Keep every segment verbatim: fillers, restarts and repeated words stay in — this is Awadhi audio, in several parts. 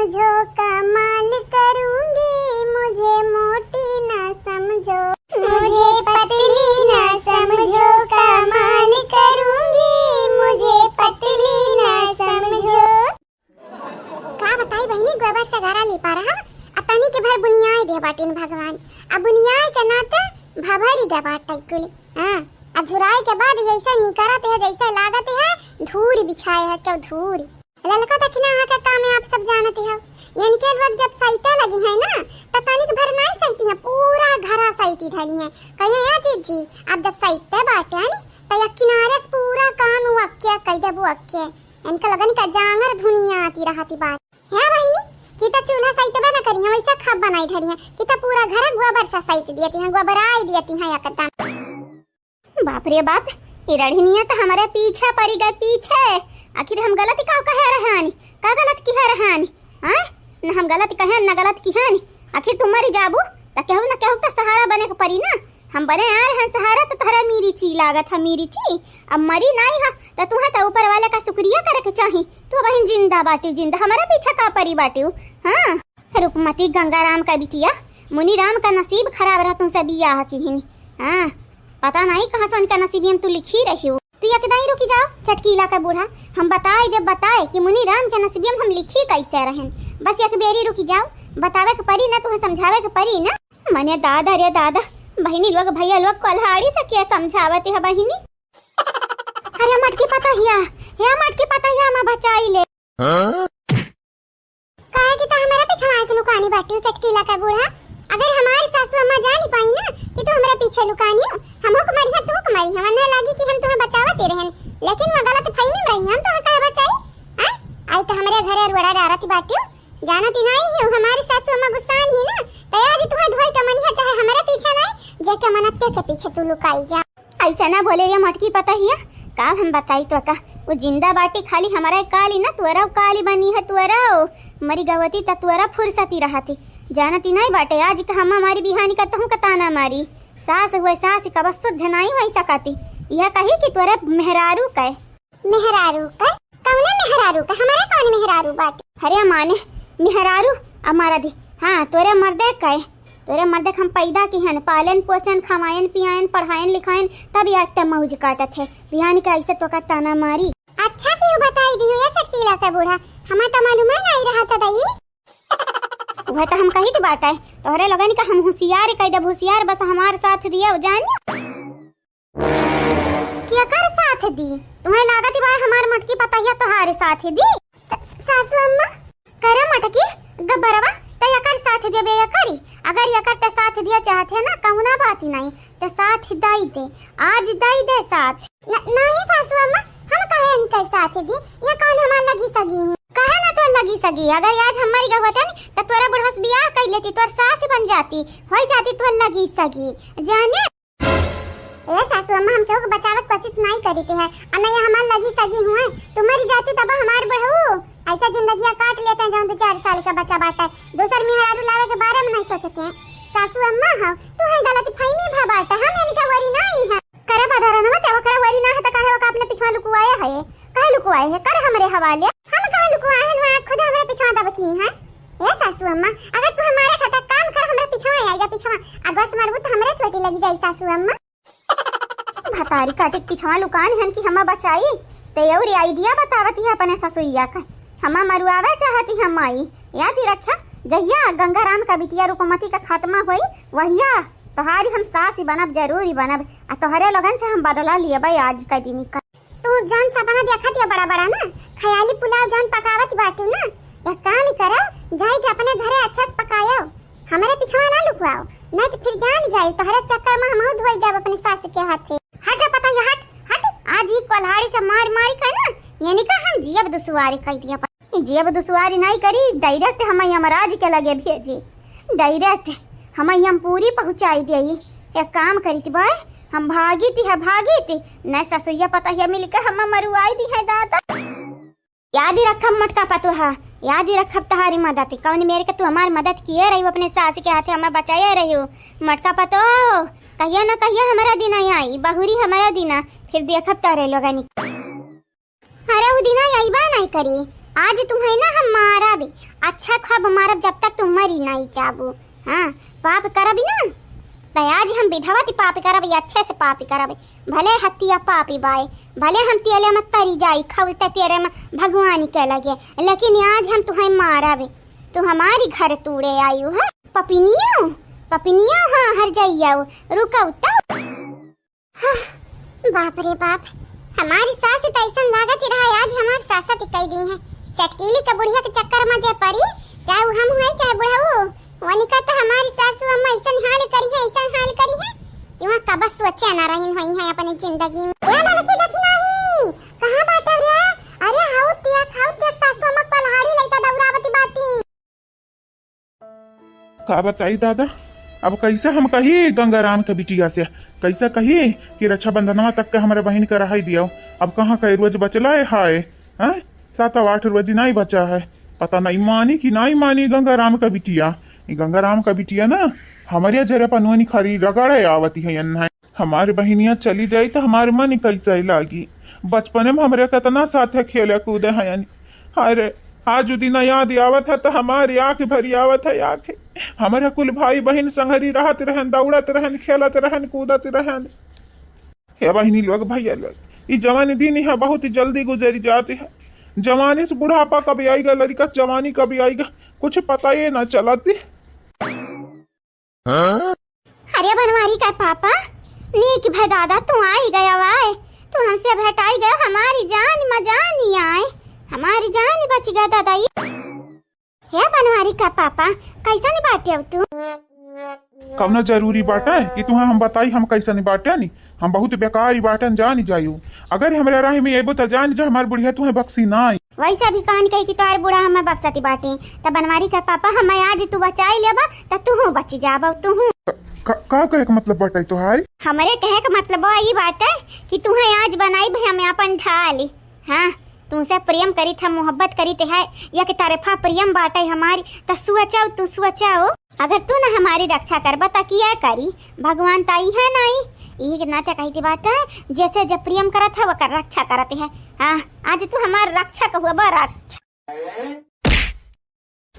समझो कमाल करूंगी, मुझे मोटी ना समझो, मुझे पतली ना समझो, कमाल करूंगी, मुझे पतली ना समझो। का बताई बहिनी, गोबर से घरा लिपा रहा, आ तनी के भर बुनियाई दे बाटिन भगवान। आ बुनियाई के नाते भभरी गए बाटे कुल। हाँ, आ झुराई के बाद ऐसा निकरत है, जैसा लागत है धूर बिछाए है, क्यों धूर। ललका दखिना हा का काम है, आप सब जानते हो। इनके लोग जब सैते लगी है ना, तो तनिक भर नहीं सैती है, पूरा घरा सैती धरी है। कहिए, "ए जीजी, आप जब सैते बाटे है नी, तो एक किनारे से पूरा काम वो अक्के कह देबो अक्के।" इनका लगन का जांगर धुनिया आती रहती बात। है बहिनी, कि तो चूल्हा सैतबे न करी है, वैसे खप बनाई धरी है, कि तो पूरा घर गोबर से सैत दियती है, गोबराई दियती है एकदम। बाप रे बाप, ई रढ़िनिया त हमरे पीछे पड़ी गए, पीछे। आखिर हम गलत का कहे रहन? का गलत किहे रहन? हाँ? न हम गलत कहे, न गलत किहन। आखिर तू मरी जाबू, त केहू न केहू का सहारा बने के पड़ी ना। हम बने आ रहन सहारा, त तहरा मिर्ची लागत है, मिर्ची। अब मरी नाई ह, त तुहे त ऊपर वाले का शुक्रिया करे के चाही। तू बहिन जिंदा बाटू, जिंदा। हमरे पीछे का पड़ी बाटू? हाँ? रूपमती गंगाराम का बिटिया, मुनीराम का नसीब खराब रहा तुमसे बियाह किहिन। हाँ, पता नहीं कहाँ से उनका नसीबियम तू लिखी रही हो। तू एक दाई रुकी जाओ, चटकीला का बूढ़ा, हम बताए देब बताए कि मुनीराम के नसीबियम हम लिखी कैसे रहन। बस एक बेरी रुकी जाओ, बतावे के परी ना, तुहे समझावे के परी ना। मने दादा रे दादा, बहिनी लोग भैया लोग कोल्हाड़ी से के समझावत है बहिनी। अरे मटकी पतहिया, हे मटकी पतहिया, मैं बचाई ले। हाँ? काहे कि त हमारा पिछवा के लुकानी बाटी चटकीला का बूढ़ा। अगर हमारी सासू अम्मा जानी पाई ना कि तू हमरा पीछे लुकानी हो, हमहू के मरिहा, तू के मरिहा, वरना लागी कि हम तुम्हें बचावत ही रहन, लेकिन वो गलत फहमी में रही, हम तुम्हें काहे बचाई? आय? आई त हमरे घरे रोड़ा डारत बाटी, जानत ही नहीं है, हमारी सासू अम्मा गुस्सान ही ना, त आज तुम्हें धोई के मनिहा, चाहे हमारे पीछे नहीं, जेके मनत्ते के पीछे तू लुकाई जा। ऐसा ना बोले रे मोटकी पतहिया, का हम बताई तो का, वो जिंदा बाटी खाली हमारा काली ना, तुअरा काली बनी है, तुअरा मरी गवती त तुअरा फुर्सती रहती, जानती नहीं बाटे, आज का हम हमारी बिहानी का तहूँ का ताना मारी, सास हुए सास का बस शुद्ध नहीं हुई सकती, यह कही कि तुअरा मेहरारू का। मेहरारू का? कौने मेहरारू का? हमारे कौन मेहरारू बाटे? अरे माने मेहरारू हमारा दी, हाँ, तोरे मर्दे का। तोरे मर्दे के हम पैदा किहन, पालन पोषण, खवायन पियायन, पढ़ायन लिखायन, तब ये अत्ते मौज काटत है। बिहान के ऐसे तो का ताना मारी। अच्छा क्यों बताई दियो ये चटकीला का बूढ़ा, हमें तो मालूम नहीं रहा था दाई। वह तो हम कही तो बात है, तोहरे लोगन का हम होशियार कह देब, होशियार बस हमार साथ दियो जानियो। केकर साथ दी? तुम्हें लागत बा हमार मटकी पतहिया तोहार साथ दी? स-, सासू अम्मा। करे मटकी गबरवा, त एकर साथ देबे एकरी। अगर एकर त साथ दिया चाहत है ना, कौना बात ही नहीं, त साथ दई दे, आज दई दे साथ। न-, नहीं सासू अम्मा, हम काहे इनकर साथ दी? ये कौन हमार लगी सगी हूँ? काहे ना तोर लगी सगी? अगर आज हमारी गवतन त तोरा बुढ़वा से बियाह कर लेती, तोर सास बन जाती, हो जाती तोर लगी सगी, जाने। ए सासू अम्मा, हम केहू के बचावे के कोशिश नहीं करीत है, आ नहीं हमार लगी सगी हुए, तू मर जाती तब हमार बुढ़ऊ ऐसा जिंदगिया काट लेते हैं जौन दो चार साल का बच्चा बाटे, दूसर मेहरारू लावे के बारे में नहीं सोचते हैं। सासू अम्मा हो, तू है गलत फहमी भा बाटे, हम इनके वरी नहीं है। करे बदरनवा, ते ओकरा वरी ना है त काहे ओका अपने पिछवा लुकुआए है? काहे लुकुआए है? कर हमरे हवाले। हम काहे लुकुआए हैं? वहाँ खुद हमरे पिछवा दबकी हैं। ए सासू अम्मा, अगर तू हमारे खातिर काम कर, हमरे पिछवा आ जा, पिछवा। आ बस मरबू त हमरे चोटी लगी जाई सासू अम्मा। भतारी काटे के पिछवा लुकान हन कि हमा बचाई, ते अउर idea बतावती है अपने ससुइया का। हमा मरुआवे चाहती है माई। याद ही रखा, जहिया गंगाराम का बिटिया रूपमती का खात्मा होई, वहिया तोहारी हम सास ही बनब, जरूर ही बनब। आ तोहरे लोगन से हम बदला लियबे आज का दिन का। तू जौन सपना देखत या बड़ा बड़ा ना, ख्याली पुलाव जौन पकावत बाटू ना, एक काम ही करो, जाई के अपने घरे अच्छा से पकायो, हमरे पिछवा ना लुकवाओ, नहीं तो फिर जान जाई तोहरे चक्कर में हमहू धोई जाब अपने सास के हाथे। हट रे पतैया, हट, हट, आज ही कोल्हाड़ी से मार मारी का ना, यानी का हम जियब दुसवारी कह दिया। जियब दुसवारी नहीं करी, direct हम यमराज के लगे भेजी, direct हम यमपुरी पहुँचाई देई। एक काम करीत बाय, हम भागीत है, भागीत, न ससुइया पतहिया मिलके हम मरुआई दी है दादा। याद ही रखब मोटका पतोहा, याद ही रखब तहारी मदद। कौन मेरे के तू हमार मदद किए रही हो, अपने सास के हाथे हमें बचाए रही हो। मोटका पतोह, कहियो न कहियो हमारा दिन आई, बहुरी हमारा दिन, फिर देखब तोरे लोगनी। अरे उ दिना अइबा नहीं करी, आज तुम्हें ना हम मारब, अच्छा खूब मारब, जब तक तुम मरी नहीं जाबू। हाँ, पाप करब ना, त आज हम विधवा ती पाप करब, ये अच्छे से पाप करब। भले हत्या पापी बाय, भले हम तेले में तरी जाई, खौलते तेरे में भगवान के लगे, लेकिन आज हम तुम्हें मारब। तू हमारी घर तूड़े आयु है, पपिनियो, पपिनियो, हाँ, हर जाइयो, रुको तो। हाँ, बाप रे बाप, हमारी सास तो ऐसा लागत ही रहा, आज हमार सास ती कह दी है। चटकीली का बुढ़िया के चक्कर में जे पड़ी, चाहे वो हम हुए, चाहे बुढ़ऊ, वनिका तो हमारी सासू अम्मा ऐसन हाल करी है, ऐसन हाल करी है कि वहाँ कबस सोचे ना रहिन होई है अपने जिंदगी में। ए लड़की देखी नहीं, कहाँ बाटे रे? अरे हाउ तिया, खाउ तिया, सासू अम्मा पलहाड़ी लइका दौड़ावती बाटी। का बताई दादा, अब कैसे हम कही गंगाराम के बिटिया से, कैसे कही कि रक्षाबंधनवा तक के हमरे बहिन के रहाई दियो। अब कहाँ के रोज बचला है, हाय, हैं? सात आठ रोज नहीं बचा है। पता नहीं मानी कि नहीं मानी गंगाराम का बिटिया। ई गंगाराम का बिटिया ना, हमरे जरे पनवनी खरी रगड़े आवती है एन्हा। हमार बहिनिया चली जाई त हमार मन कैसे लागी? बचपने में हमरे केतना साथे खेले कूदे हयन। अरे, आज उ दिन याद आवत है त हमारी आँख भरी आवत है आँख। हमरे कुल भाई बहिन संगरी रहत रहन, दौड़त रहन, खेलत रहन, कूदत रहन। हे बहिनी लोग, भैया लोग, ई जवानी दिन यहाँ बहुत ही जल्दी गुजरी जाती है। जवानी से बुढ़ापा कभी आएगा, लड़का जवानी कभी आएगा, कुछ पता ही ना चलती। अरे बनवारी का पापा, नीक भय दादा, तू आई गया वाय, तू हमसे भेटाई गया, हमारी जान में जान ही आए, हमारी जान ही बच गया दादा। ये हे बनवारी का पापा, कैसन बाटे अब तू? कौनो जरूरी बाटे कि तुहे हम बताई हम कैसन बाटे नी? हम बहुत बेकार ही बाटन, जान जायू। अगर हमरे राह में अइबू त जान जा, हमार बुढ़िया तुहे बख्शी नाई। वैसे भी कान कही कि तोहार बूढ़ा हमें बख्शती बाटे, त बनवारी का पापा हमें आज तू बचाई लेबा त तुहू बच जाबा, तुहू। क-, का, का कहे के मतलब बाटे तोहार? हमरे कहे के मतलब ई बाटे कि तुहे आज बनाई भाई हमें अपन ढाल। हाँ, तुमसे प्रेम करीत है, मोहब्बत करीत है, एक तरफा प्रेम बाटे हमारी, त सोचो, तू सोचो, अगर तू न हमारी रक्षा करबा त किया करी? भगवान त आई है नहीं, यही के नाते कहती बाटे, जैसे जब प्रेम करत है, वकर रक्षा करत है। हाँ, आज तू हमार रक्षक हुआ बा, रक्षक।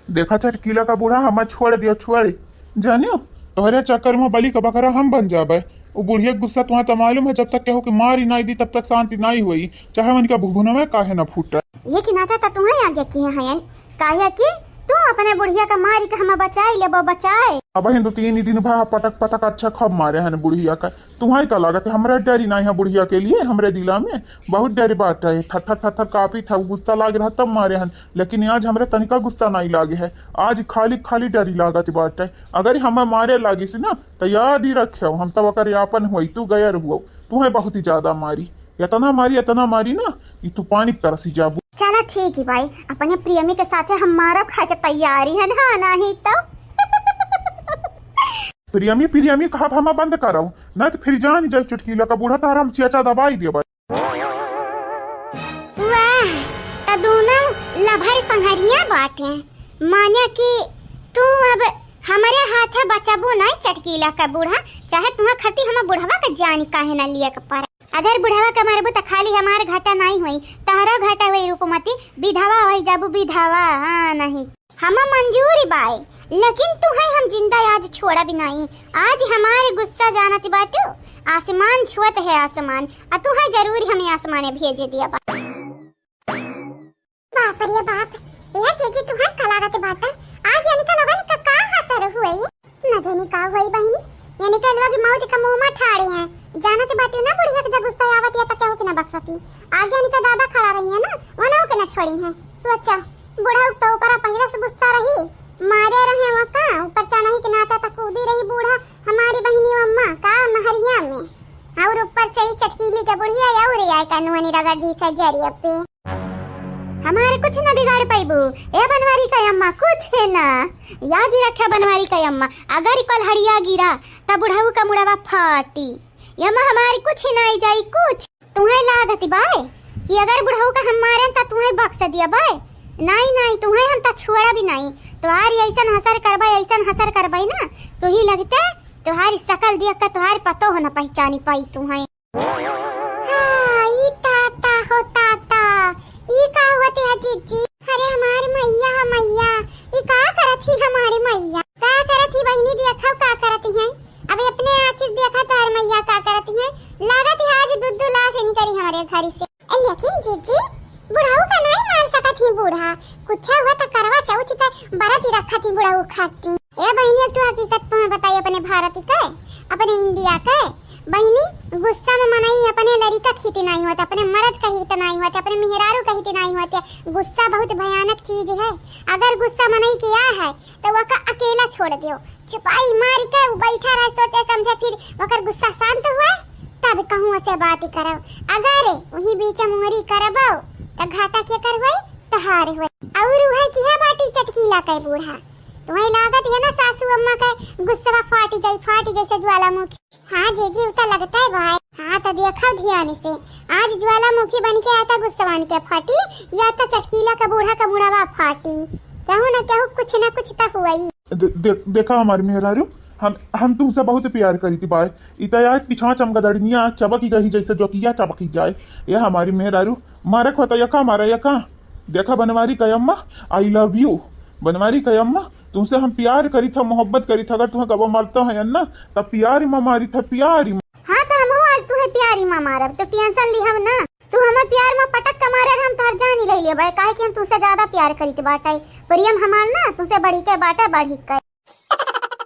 देखा चटकीला का बूढ़ा, हमें छोड़ दियो, छोड़। जानियो, तोहरे चक्कर में बलि का बकरा हम बन जाबे। उ बुढ़िया के गुस्सा तुहा त मालूम है, जब तक केहू के मारी नाई दी, तब तक शांति नाई होई, चाहे उनका भुभुनवा काहे ना फूटे। ये कि नाता त तुहे आगे किहे हैं, काहे कि तू अपने बुढ़िया का मारी के हमें बचाई लेबो, बचाए। अब हिंदू तीन ही दिन भा पटक पटक अच्छा खूब मारे हैं बुढ़िया का। तुम्हारी का लागत है, हमरा डरी नाई है बुढ़िया के लिए, हमरे दिला में बहुत डर बाटे। थर थर थर थर कांपी था, गुस्सा लाग रहा तब मारे हन, लेकिन आज हमरा तनिका गुस्सा नाई लागे है। आज खाली खाली डरी लागत बाटे। अगर हमें मारे लागिस ना, त याद ही रखियो, हम तब ओकर यापन हुई, तू गैर हुओ, तुम्हें बहुत ही ज्यादा मारी, इतना मारी, इतना मारी ना कि तू पानी की तरह सी जाबू। चला ठीक ही भाई, अपने प्रेमी के साथे हम मारो खाए के तैयारी है ना, नहीं तो। प्रेमी प्रेमी कहब हमा बंद करौ, न त फिर जान जाए चुटकीला का बूढ़ा तारा हम चेचा दबाई देबै। वाह, त दोनों लभर संघरिया बाटे। माने कि तू अब हमरे हाथे बचबू नहीं चटकीला का बूढ़ा, चाहे तुहा खती हम बुढ़वा के जान काहे ना लिए के पड़े। अगर बुढ़वा के मरबू त खाली हमार घाटा नहीं होई, तहरो घाटा होई रूपमती, विधवा होई जाबू विधवा। हाँ नहीं, हम मंजूर बाय, लेकिन तुहे हम जिंदा आज छोड़ब नाई। आज हमारे गुस्सा जानत बाटू, आसमान छुअत है आसमान, आ तुहे जरूर हमें आसमाने भेज दिया बा। बाप रे बाप, ए जीजी तुहे का लागत बाटे, आज यानी का लोगन का का असर हुई? न जानी का हुई बहिनी, यानी का लोग मौत का मुंह में ठाड़े हैं। जानत बाटू ना बुढ़िया के जब गुस्सा आवत या त केहू के ना बख्शती। आगे यानी का दादा खड़ा रही है ना, वनो के ना छोड़ी है। सोचा, बुढ़ऊ तो ऊपर पहिले से गुस्सा रही, मारे रहे वका, ऊपर से नहीं के नाता तक कूदी रही बूढ़ा, हमारी बहिनी अम्मा का नहरिया में, और ऊपर से ही चटकीली के बुढ़िया और आए का नुहनी रगड़ दी सजरिया पे। हमारे कुछ ना बिगाड़ पाइबू, ए बनवारी का अम्मा, कुछ है ना। याद ही रखा बनवारी का अम्मा, अगर कल हड़िया गिरा, तब बुढ़ऊ का मुड़वा फाटी। ये अम्मा हमारी कुछ नाई जाई, कुछ। तुहे लागत बाय कि अगर बुढ़ऊ का हम मारेन त तुहे बख्श दिया बाय? नाई, नाई, तुहे हम त छोड़ा भी नाई। तोहार ऐसन हसर करबे, ऐसन हसर करबे ना, तुही लगते तोहारी शकल देख के तोहार पतो हो न पहचानी पाई तुहे। हाँ, ई ताता हो ताता, ई का होते है जीजी? रखत ही बुढ़ऊ खाती। ए बहिनी, एक ठो हकीकत तुम्हें बताई अपने भारत के, अपने इंडिया के। बहिनी, गुस्सा में मनई अपने लड़िका के हित नाई होत, अपने मर्द के हित नाई होत, अपने मेहरारू के हित नाई होत। गुस्सा बहुत भयानक चीज है। अगर गुस्सा मनई के आ है तो वका अकेला छोड़ दियो, चुपाई मार के उ बैठा रहे, सोचे समझे, फिर वकर गुस्सा शांत हुआ तब कहूँ से बात करो। अगर वही बीच मुहरी करबो तो घाटा के कर हुई, तहार हुई। और वह किहा बाटी चटकीला के बूढ़ा। तुम्हें लागत है ना सासू अम्मा के गुस्सा फाट जाई, फाट जैसे ज्वालामुखी। हाँ जीजी, उ तो लगता है भाई। हाँ तो देखो ध्यान से, आज ज्वालामुखी बन के आता गुस्सवान के फाटी, या तो चटकीला का बूढ़ा का मुड़वा फाटी। केहू न केहू कुछ न कुछ तो हुई। दे, दे, देखा हमारी मेहरारू, हम हम तुमसे बहुत प्यार करीत बाय। इ तो यार पिछवा चमगदड़निया चबकी गही जैसे जोकिया चबकी जाए। ये हमारी मेहरारू, मारे खोता यका मारा यका। देखा बनवारी कयम्मा, I love you। बनवारी कयम्मा, तुमसे हम प्यार करीत ह, मोहब्बत करीत ह। अगर तुम्हें कबो मरता है ना, तब प्यार में मारीत ह, प्यार में। हाँ तो हमहू आज तुम्हें प्यार में मारब, तो टेंशन ली हम ना। तू हमें प्यार में पटक के मारे, हम तोहर जान ही ले लेबे, काहे कि हम तुमसे ज्यादा प्यार करीत बाटे। प्रेम हमार ना तुमसे बढ़ी के बाटे, बढ़ी के।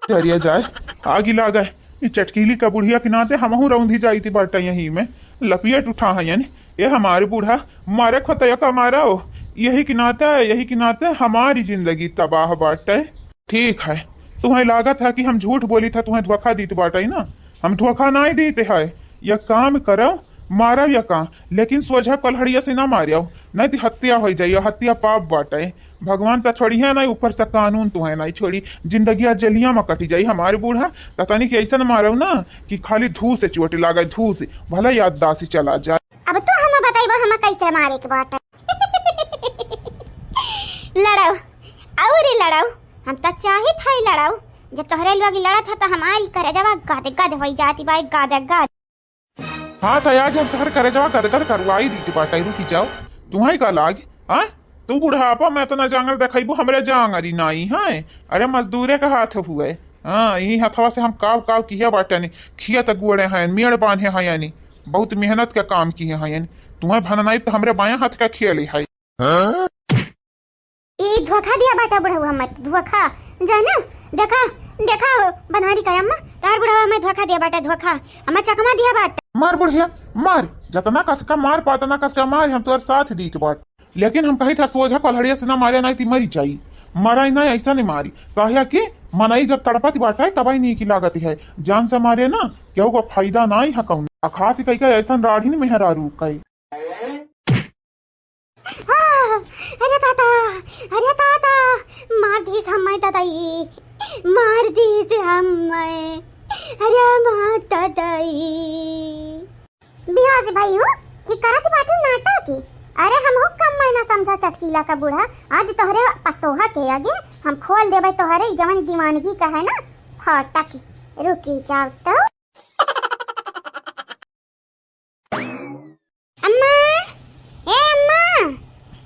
चरिया जाए, आगी लागे। ई चटकीली का बुढ़िया के नाते हमहू रौंधी जाइत बाटे यही में, लपियट उठा है यानी। ये हमारे बूढ़ा, मारे खोतया का मारा हो, यही के नाते, यही के नाते हमारी जिंदगी तबाह बाटे। ठीक है, तुम्हें लागत है कि हम झूठ बोली था, तुम्हें धोखा दीत बाटे ना, हम धोखा नहीं दीते है। यह काम करो, मारब या का, लेकिन सोझा कलहड़िया से ना मारियो, नहीं तो हत्या हो जाइए, हत्या पाप बाटे। भगवान त छोड़िहे नहीं, ऊपर से कानून तुहे नहीं छोड़ी। जिंदगिया जेलिया में कटी जाई हमारे बूढ़ा। त तनी के ऐसन मारब ना कि खाली धू से चोट लागे, धू से, भला याददाश्त ही चला जाए। अब तू हमें बताइबो हमें कैसे मारे के बाटे। लड़ाओ, और लड़ाओ, हम त चाहित है लड़ाओ। जब तोहरे लोग लड़त है त हमारी करेजवा गद गद होई जाती बाई, गद गद। हाँ, त आज हम तोहर करेजवा गदगद करवाई दीत बाटे, रुकी जाओ। तुहई का लाग, हाँ? तू बुढ़ापा में इतना जांगर देखाइबू, हमरे जांगरी नाई है। अरे, मजदूरे का हाथ हुए। हाँ, यही हथवा से हम काव काव किहे बाटे ने, खिया त गोड़े हैं, मेड़ बांधे हैं यानी, बहुत मेहनत का काम किहे हैं यानी। तुहई भननाई त हमरे बायां हाथ का खेले है। हाँ? ई धोखा दिया बाटा बुढ़ऊ हमें, धोखा। जाना, देखा, देखा हो, बनवारी का अम्मा, तार बुढ़ऊ हमें धोखा दिया बाटा, धोखा। अम्मा चकमा दिया बाटा। मार बुढ़िया, मार, जतना कस का मार, पा तना कस का मार, हम तोर साथ दीत बाट। लेकिन हम कही था सोझा कलहड़िया से ना मारे, नहीं ती मरी जाई। मराई नहीं, ऐसा नहीं मारी। कहिया कि मनई जब तड़पत बाटे, तबई नहीं की लागत है। जान से मारे ना, केहू को फायदा नहीं है कौन। अखासी कही का ऐसा राढ़ी नहीं मेहरारू कही। हाँ, अरे दादा, अरे दादा, मार दीस हम्मै ददाई, मार दीस हम्मै, अरे मार ददाई। बिहास भाई हो कि करत बाटू नाटक की? अरे हमहू कम महीना समझा चटकीला का बूढ़ा, आज तोहरे पतोहा के आगे हम खोल देबै तोहरे जवन दीवानगी का है ना फाटक। रुकी जाओ तो। अम्मा, ए अम्मा,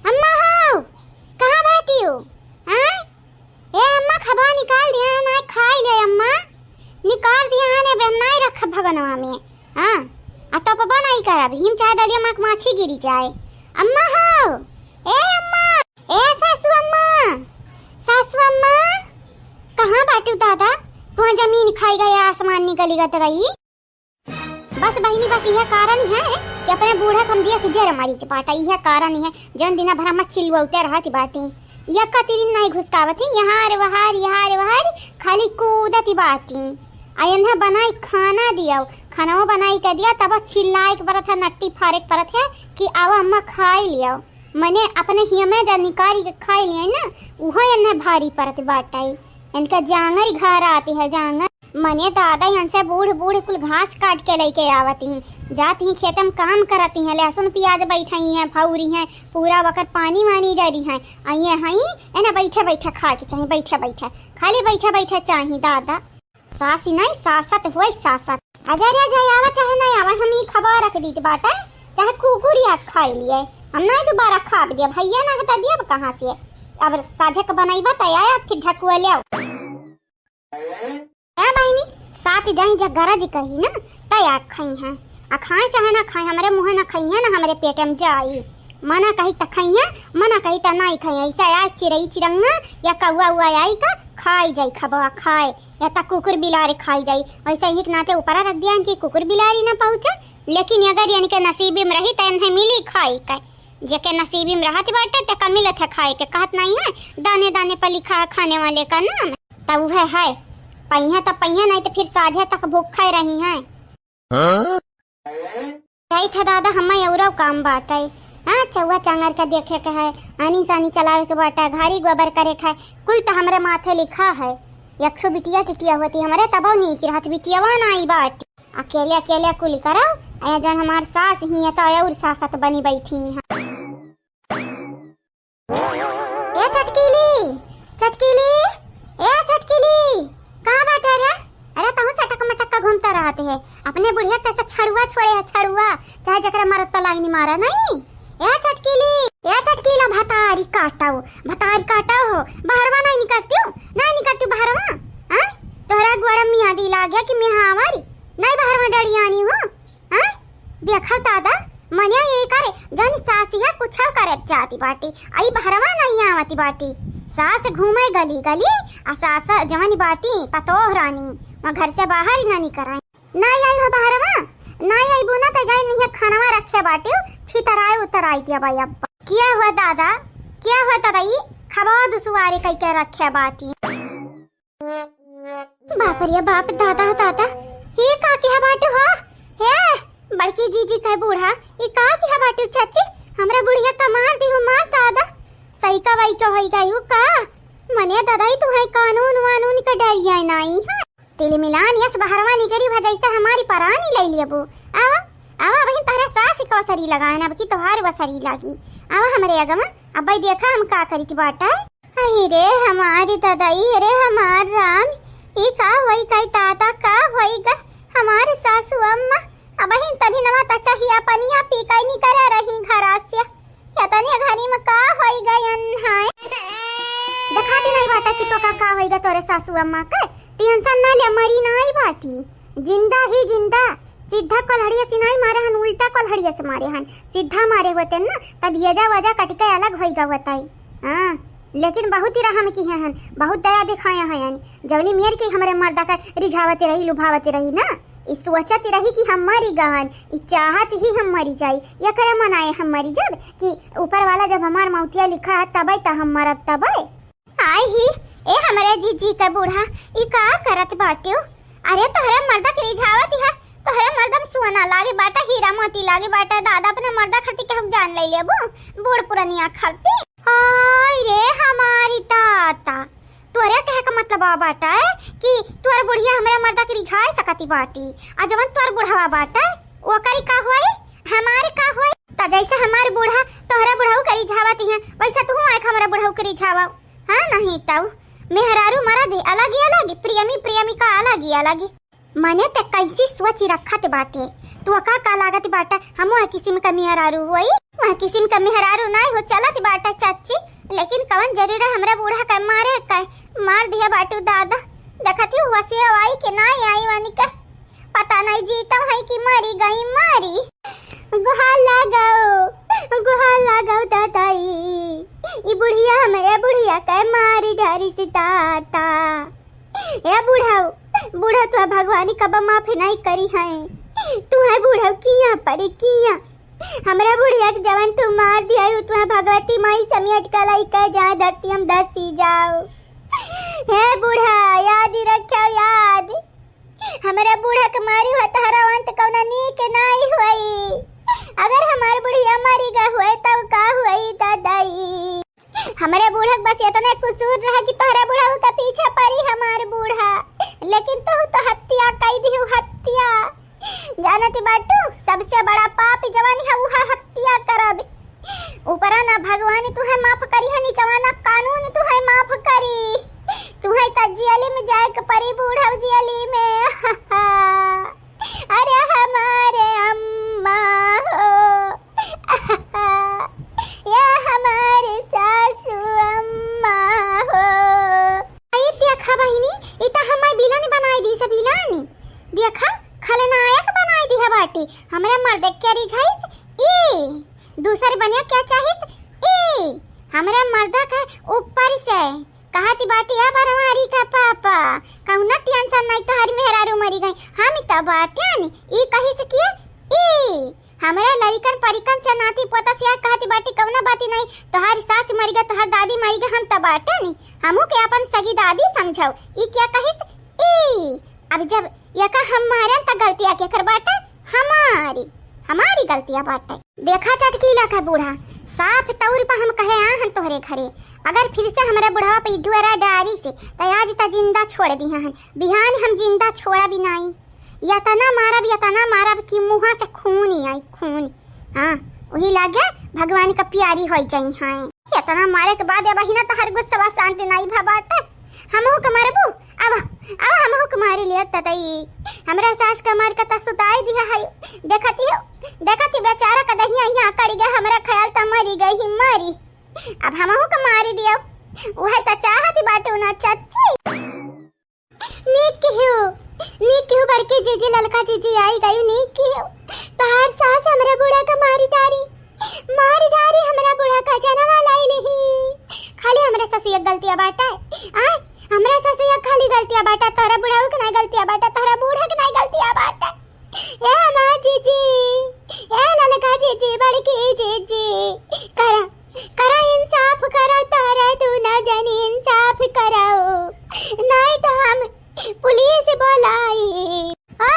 अम्मा हो, कहाँ बाटी हो? हाँ? ए अम्मा, खबा निकाल दिया है, ना खाई ले अम्मा, निकाल दिया है, ने हम नहीं रखब भगनवा में। हाँ, आ तोपबो नहीं करब, हिम चाहे दलिया माँ के माछी गिरी जाए। अम्मा हो, ए अम्मा, ए सासू अम्मा, सासू अम्मा, कहाँ बाटू दादा? तुहा जमीन खाई गया, आसमान निकली गत रही। बस बहिनी, बस इहे कारण है कि अपने बूढ़ा के हम देख जर मरी के बाटा। इहे कारण है जौन दिना भर हम चिल्लौते रहत बाटी। यक्का तिरिन नहीं घुसकावत ही, यहाँ रे वहाँ रे, यहाँ रे वहाँ रे, खाली कूदत बाटी। आ इन्हें बनाई खाना दियो, खाना बनाई के दिया, तब चिल्लाए के परत है, नट्टी फारे के परत है कि आवा अम्मा खाई लियो। मने अपने हिया में जा निकाल के खाई लिया ना, उहो इन्हें भारी परत बाटे। इनका जांगर घर आती है, जांगर। मने दादा, इनसे बूढ़ बूढ़ कुल घास काट के लेके आवत ही, जात ही खेत में काम करत ही, लहसुन प्याज बैठई है, फौरी है, पूरा वकर पानी वानी डरी है। आ ये हई, एना बैठे बैठे खाए के चाही, बैठे बैठे, खाली बैठे बैठे चाही दादा। सासी नहीं, सासत हुए सासत। अजय रे, अजय आवा चाहे नहीं आवा, हम ई खबर रख दीत बाटे, चाहे कुकुर या खाई लिए, हम नहीं दोबारा खाब दिया, भैया ना हटा दिया, अब कहाँ से? अब साझक बनैबा त आया, फिर ढकुआ ले आओ। ए बहिनी, साथ जाई जा गरज कही ना, त या खाई हैं। आ खाए चाहे ना खाए, हमरे मुँहे ना खाई है ना, हमरे पेट में जाई। मना कही त खइहें, मना कही त नाहीं खइहें। ऐसा यार चिरई चिरंगा या कौआ उआ आई का खाई जाई, खबवा खाए, या त कुकुर बिलारे खाई जाई। वैसे ही के नाते ऊपरा रख दिया कि कुकुर बिलारी ना पहुँचे, लेकिन अगर इनके नसीबी में रही त इन्हें मिली खाई के। जेके नसीबी में रहत बाटे तेका मिलत है खाए के, कहत नाहीं है दाने दाने पर लिखा है खाने वाले का नाम। त उहे है, पइहें त पइहें, नाहीं त फिर साझे तक भूखे रही हैं। हाँ? जाइत है दादा, हम्मे औरो काम बाटे। हाँ, चौवा चांगर का देखे के है, आनी सानी चलावे के बाटे, घारी गोबर करे के है, कुल त हमरे माथे लिखा है। एक ठो बिटिया टिटिया होती हमरे, तबो नीक रहत, बिटियावा नाई बाटे। अकेले अकेले कुल करो, ए जन हमार सास ही है तो और सासत बनी बैठी हैं। ए चटकीली, चटकीली, ए चटकीली, का बाटे रे? अरे तहूँ चटक मटक का घूमता रहत है। अपने बुढ़िया कैसे छड़ुआ छोड़े है, छड़ुआ, चाहे जकरा मरद तो लाइन मारा नहीं। ए चटकीली, ए चटकीला भतारी काटो, भतारी काटो हो, बहरवा नहीं निकलती हूँ, नहीं निकलती बहरवा। हाँ, तोहरा गोड़ा मियाँ दी लागे कि मियाँ हमारी, नहीं बहरवा डरियानी हो। हाँ? देखा दादा, मने ये करे, जौन सासिया कुछो करत जाती बाटी, आई बहरवा नहीं आवती बाटी। सास घूमे गली गली, आ सास जवन बाटी, पतोह रानी, वहाँ घर से बाहर ही ना निकराई। नहीं आई हो बहरवा, नहीं आई बुना त जाई नहीं खानवा रखे बाटी, छितराए उतराई दिया बाई अब्बा। किया हुआ दादा, किया हुआ दादा, ई खबा दुसुआरे कई के रखे बाटी। बाप रे बाप, दादा, दादा, ये का किहा बाटू हो? हे, बड़की जीजी कहे बूढ़ा, ये का किहा बाटू चाची? हमरा बुढ़िया त मार दी हो, मार दादा। सही का वही का होई गई हो का? मने दादा, ई तुम्हारी कानून वानून का डरिया नाई है। तिल मिलान यस बहरवा निकरी भा जैसे हमारी परानी ले लियबू। आवा, आवा, वहीं तोहरे सास का वसरी लगान, अब की तोहार वसरी लागी। आवा हमरे अगमा, अब भाई देखा हम का करी की बाटा। अरे रे हमारी ददाई, अरे हमार राम, ई का होई गई दादा, का होई ग हमार सासू अम्मा? अबहिन तभी नवा त चाहिया पनिया पी के निकरे रही घरा से। एतने घरी में का होई गयन है? देखाती नहीं बाटा कि तो का, का होई ग तोरे सासू अम्मा के? टेंशन ना ले, मरी नाई बाटी, जिंदा ही जिंदा। सीधा कोल्हड़िया से नाई मारे हन, उल्टा कोल्हड़िया से मारे हन। सीधा मारे होते ना, तब ये जा वजह कट के अलग होई गवत आई। हाँ, लेकिन बहुत ही रहम किहे हन, बहुत दया दिखाया है यानी। जवनी मेर की हमरे मर्दा का रिझावती रही, लुभावती रही ना, ई सोचती रही कि हम मरी गहन, ई चाहत ही हम मरी जाई। एकरे मनाए हम मरी जब कि ऊपर वाला जब हमार मौतिया लिखा है तबे त हम मरब तबे। आई ही, ए हमरे जीजी के बूढ़ा, ई का करत बाट्यू? अरे तोहरे मर्दा के रिझावत है, तोहरे मर्दा में सोना लागे बाटा, हीरा मोती लागे बाटा, दादा अपने मर्दा खातिर केहू जान ले लेबू, बूढ़ पुरनिया खातिर। हाय रे हमारी ताता, तोरे कहे का मतलब आ बाटा है कि तोहर बुढ़िया हमरे मर्दा के रिझाए सकती बाटी, आ जवन तोहर बुढ़वा बाटा है, ओकरी का होई, हमारे का होई? त जैसे हमार बूढ़ा तोहरे बुढ़ऊ के रिझावत है, वैसे तू आए हमरे बुढ़ऊ के रिझावा। हाँ, नहीं तउ मेहरारू मरद अलग ही अलग, प्रेमी प्रेमिका अलग ही अलग। मने ते कैसी सोच रखत बाटे, तू का का लागत बाटे, हम वह किस्म का मेहरारू होई, वह किस्म का मेहरारू नाई हो चलत बाटे चाची, लेकिन कवन जरूरत हमरा बूढ़ा का मारे का, मार दिया बाटू दादा, देखत ही हुआ से आई के नाई आई वानी का। पता नहीं जीतम है कि मरी गई मरी। गुहार लगाओ, गुहार लगाओ दादाई, ई बुढ़िया हमरे बुढ़िया के मारी डारी से दाता। ए बुढ़ऊ, बुढ़ऊ तो भगवान कब माफ नहीं करी है। तू है बुढ़ऊ किया परी किया। हमरा बुढ़िया के जवन तू मार दिया, उ तुम्हें भगवती माई समेट के लइके जा धरती हम धसी जाओ। हे बूढ़ा, याद ही रखो याद। हमरा बूढ़ा के मारी हुआ तोहरा अंत कौना नीक नाई हुई। अगर हमार बुढ़िया मरी गा हुए तब का हुई दादाई? हमरे बूढ़ा के बस इतने कसूर रहा कि तोहरा बुढ़ऊ के पीछे पड़ी हमार बूढ़ा, लेकिन तू तो हत्या कई दिहु, हत्या। जानती बाटू, सबसे बड़ा पाप जवन है उहा हत्या करब। ऊपरा ना भगवान तुहे माफ करी है, निचवा ना कानून तुहे माफ करी। तुहे त जियली में जाए के परी बूढ़ा जियली में। अरे हमारे अम्मा हो, या हमारे सासू अम्मा हो। आई देखा बहिनी, ई त हमार बिलन बनाई दी सब बिलानी। देखा, खलनायक बनाई दी है बाटी। हमरा मर्द के रिझाइस ई। दूसर बनिया क्या चाहिस? ई हमरे मर्दा के ऊपर से कहत बाटी, "ए बनवारी का पापा, कौनो tension नहीं, तोहरी मेहरारू मरी गई, हम त बाटेन।" ई कहिस कि ई हमरे लड़िकन परिकन से नाती पोता से कहत बाटी, "कौनो बाती नहीं, तोहार सास मरी गई, तोहार दादी मरी गई, हम त बाटेन, हमहू के अपन सगी दादी समझाओ।" ई क्या कहिस? ई अब जब एका हम मारेन त गलतिया केकर बाटे? हमारी, हमारी गलतिया बाटे। देखा चटकीला का बूढ़ा, साफ तौर पर हम कहे आ हन तोहरे घरे, अगर फिर से हमरा बुढ़वा पे ई डुअरा डारी से, त आज त जिंदा छोड़ दिहा हन, बिहान हम जिंदा छोड़ा भी नाई। यतना मारब, यतना मारब कि मुँहा से खून ही आई, खून। हाँ, वही लागे भगवान का प्यारी होई जाई हैं। इतना मारे के बाद ए बहिना तोहर गुस्सा शांत नाई भा बाटे। हमहू के मारबू? अब, अब हमहू के मारी लियो ततई। हमरा सास के मार के त सुताई दिया है। देखती हो, देखती बेचारा का दहिया यहाँ कड़ी गए, हमरा ख्याल त मरी गई ही मरी। अब हमहू के मारी दियो। वह त चाहती बाटू ना चच्ची। नीक किहू, नीक किहू बड़की जीजी, ललका जीजी आई गई, नीक किहू। तोहार सास हमरा बूढ़ा का मारी डारी, मारी डारी हमरा बूढ़ा का जनवा लाई लिही। खाली हमरा ससुया गलतिया बाटे, आ? हमरा ससुया खाली गलतिया बाटे, तोहरा बुढ़ऊ के नाई गलतिया बाटे, तोहरा बूढ़ा के नाई गलतिया बाटे। ए हमार जीजी, ए ललका जीजी, बड़की जीजी, करा, करा इंसाफ करा, तोहरा दूनो जनी इंसाफ कराओ, नाई तो हम पुलिस बोलाई। ओ,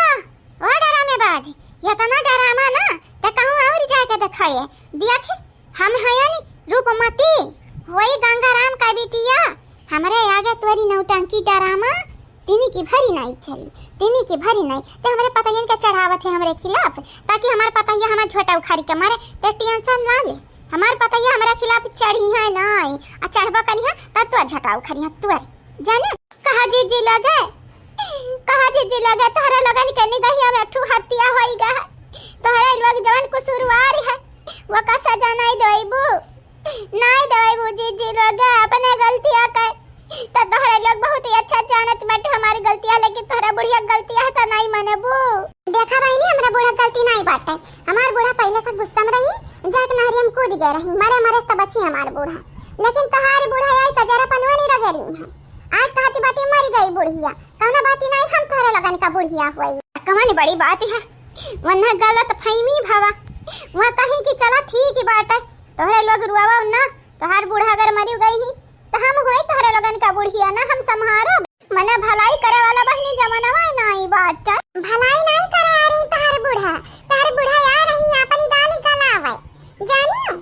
ओ डरामेबाज, इतना डरामा ना, त कहूँ और जाके देखाए। देख, हम हयन रूपमती, होई गंगाराम का बिटिया, हमरे आगे तोरी नौटंकी डरामा तिनी की भरी नाई चली, तिनी की भरी नाई। ते हमरे पतोहियन के चढ़ावत है हमरे खिलाफ, ताकि हमार पतोहिया हमार झोटा उखाड़ी के मारे। ते tension ना ले, हमार पतोहिया हमरे खिलाफ चढ़ी है नाई, आ चढ़बा करी है त तोर झोटा उखाड़ी है तोर, जाने। कहा जीजी लगे, कहा जीजी लगे, तोहरा लोगन के निगहिया में एक ठो हत्या होई गा है। तोहरा लोग जवन कसूरवार है, वो का सजा नाई देबू, नाई देबू जीजी लगे। अपने गलतिया के त तोहरा लोग बहुत ही अच्छा जानत बाटे हमारी गलतिया, लेकिन तोहरा बुढ़िया गलतिया है त नाई मनबू। देखा बहिनी, हमरा बूढ़ा गलती नाई बाटे, हमार बूढ़ा पहले से गुस्सा में रही, जाके नहरिया में कूद गए रही, मरे मरे से त बची हमार बूढ़ा, लेकिन तोहार बूढ़ा आई त जरा पनवा नहीं रगड़ी है। आज कहती बाटी मर गई बुढ़िया, कौनो बाती नाई, हम तोहरे लोगन का बुढ़िया होई। कवन बड़ी बात है, वन्ना गलत फहमी भवा, वहाँ कहीं कि चला ठीक ही बाटे, तोहरे लोग रुआवा ना, तोहार बूढ़ा अगर मरी गई ही, तो हम होई तोहरे लोगन का बुढ़िया ना, हम संभारब। मने भलाई करे वाला बहिनी जमानवा नाई बाटे। भलाई नाई करे आ रही तोहार बूढ़ा, तोहार बूढ़ा आ रही अपनी दाल गलावे, जानियो।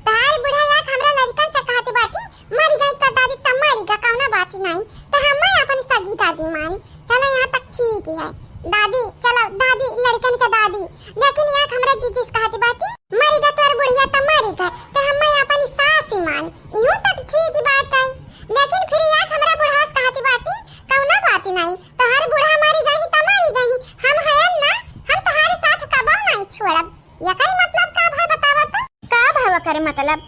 तोहार बुढ़ा आके हमरा लड़िकन से कहत बाटी, "मरी गई त दादी, त मरी गा, कौनो बात नाई, त हमें अपन सगी दादी मानी। चलो, यहाँ तक ठीक है दादी, चलो दादी, लड़िकन के दादी।" लेकिन आके हमरा जीजी से कहत बाटी, "मरी गा तोर बुढ़िया त मरी गा, त हमें अपन सास ही मानी।" इहू तक ठीक बात है, लेकिन फिर आके हमरा बुढ़वा से कहत बाटी, "कौनो बात नाई, तोहार बूढ़ा मरी गई त मरी गई, हम हयन ना, हम तोहार साथ कबो नाई छोड़ब।" एकर मतलब का भा बतावा त? का भा ओकर मतलब?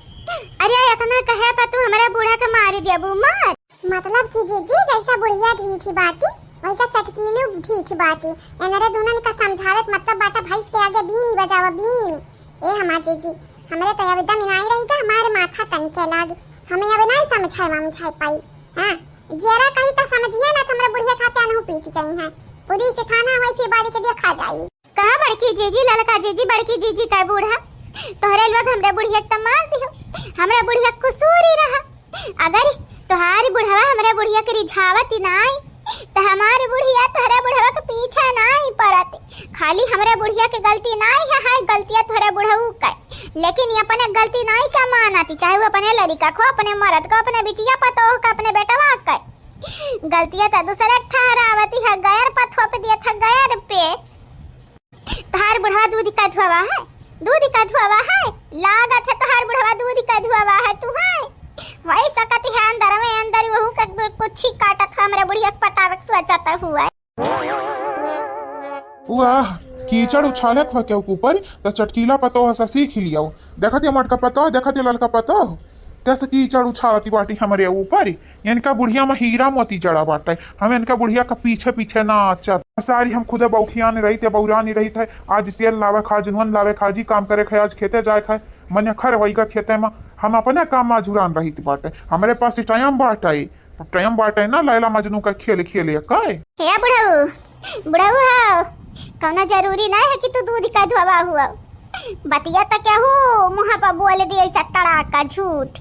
अरे इतना कहे पर तू हमरा बूढ़ा के मारी देबू, मार। मतलब कि जीजी जैसा बुढ़िया ढीठ बाटी, वैसा चटकीलू ढीठ बाटी। एनरे दुनन का समझावे के मतलब बाटा भैंस के आगे बीन ही बजावा, बीन। ए हमार जीजी, हमरे तो अब दम नाई रही के हमारे माथा टनके लागे। हमें अब नाई समझाए वमझाए पाई। हाँ, जरा कहीं तो समझिए ना, तो हमरा बुढ़िया खाते अनहु पीट जाई हैं। पुलिस थाना होई फिर बारी के देखा जाई। कहा बड़की जीजी, ललका जीजी, बड़की जीजी का बूढ़ा, तोहरे लोग हमरा बुढ़िया के त मार दिहो, हमरा बुढ़िया के कसूर ही रहा। अगर तोहार बुढ़वा हमरा बुढ़िया के रिझावत ही नाई, त हमार बुढ़िया तोहरा बुढ़वा के पीछा नाई पड़त। खाली हमरा बुढ़िया के गलती नाई है, हाय गलतिया तोहरा बुढ़ऊ के, लेकिन ये अपने गलती नाई का मानत, चाहे वो अपने लड़िका को, अपने मर्द को, अपने बिटिया पतोह का, अपने बेटवा के। गलतिया त दूसरे के ठहरावत है, गैर पर थोप दिया था, गैर पे। तोहार बुढ़वा दूध का धुआवा है, दूध का धुआवा है, लागत है तोहार बुढ़वा दूध का धुआवा है। तू है वही सकत है अंदर में अंदर वहू के दु-, कुच्छी काटत है, हमरे बुढ़िया के पटावे के सोचत हुआ। वाह, कीचड़ उछालत हो के ऊपर, त चटकीला पतोह से सीख लियो। देखत ये मोटका पतोह, देखत ये ललका पतोह, जस कीचड़ उछालती बाटी हमरे ऊपर। इनका बुढ़िया में हीरा मोती जड़ा बाटे। हम इनका बुढ़िया का पीछे पीछे नाचत। सारी हम खुदे बौखियान रहित है, बौरानी रहित है। आज तेल लावे खा, आज नून लावे खा, जी काम करे खा, आज खेते जाए खा। मने खर होई गा खेते में, हम अपने काम में जुरान रहित बाटे। हमरे पास टाइम बाटे, टाइम बाटे ना लैला मजनू का खेल खेले का। हे बुढ़ऊ, बुढ़ऊ हो, कौनो जरूरी नहीं है कि तू दूध का धोवा हुआ। बतिया तो केहू मुँह पर बोल दिए ऐसा तड़ाका झूठ,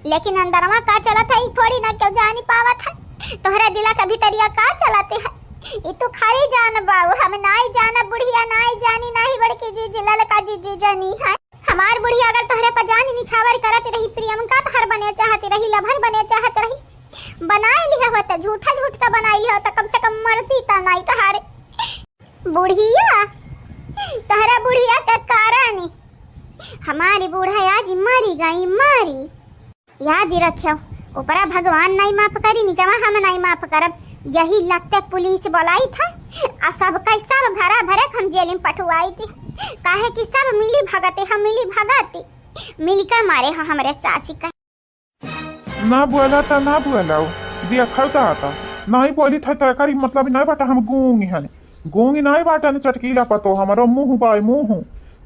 लेकिन अंदरवा का चलत है, ई थोड़ी ना केहू जानी पावत है। तोहरा दिला का भीतरिया का चलत है, ई तू खाली जान बाऊ, हम नाई जाना, बुढ़िया नाई जानी, नाई बड़की जीजी, ललका जीजी जानी है। हमार बुढ़िया अगर तोहरे पर जान निछावर करत रही, प्रियंका तोहर बने चाहत रही, लभर बने चाहत रही, बनाई लिया होता, झूठा झूठ का बनाई लिया होता, कम से कम मरती ता नाई तोहारे। बुढ़िया, तोहरा बुढ़िया के कारण हमारी बूढ़ा आज मरी गई, मरी। याद ही रखियो, ऊपरा भगवान नहीं माफ करी, निचवा हम नहीं माफ करब। यही लगते पुलिस बोलाई था, आ सबका सब घरा भरे हम जेल में पठुआई थी, काहे कि सब मिली भगते, हम मिली भगते, मिल के मारे हो हमरे सासी का। ना बोला था, ना बोलाओ, देखल का था, नहीं बोली था, तो एकर ई मतलब नहीं बाटा हम गूंग हन, गूंग नहीं बाटा न चटकीला पतो, हमारो मुंह बाय मुंह,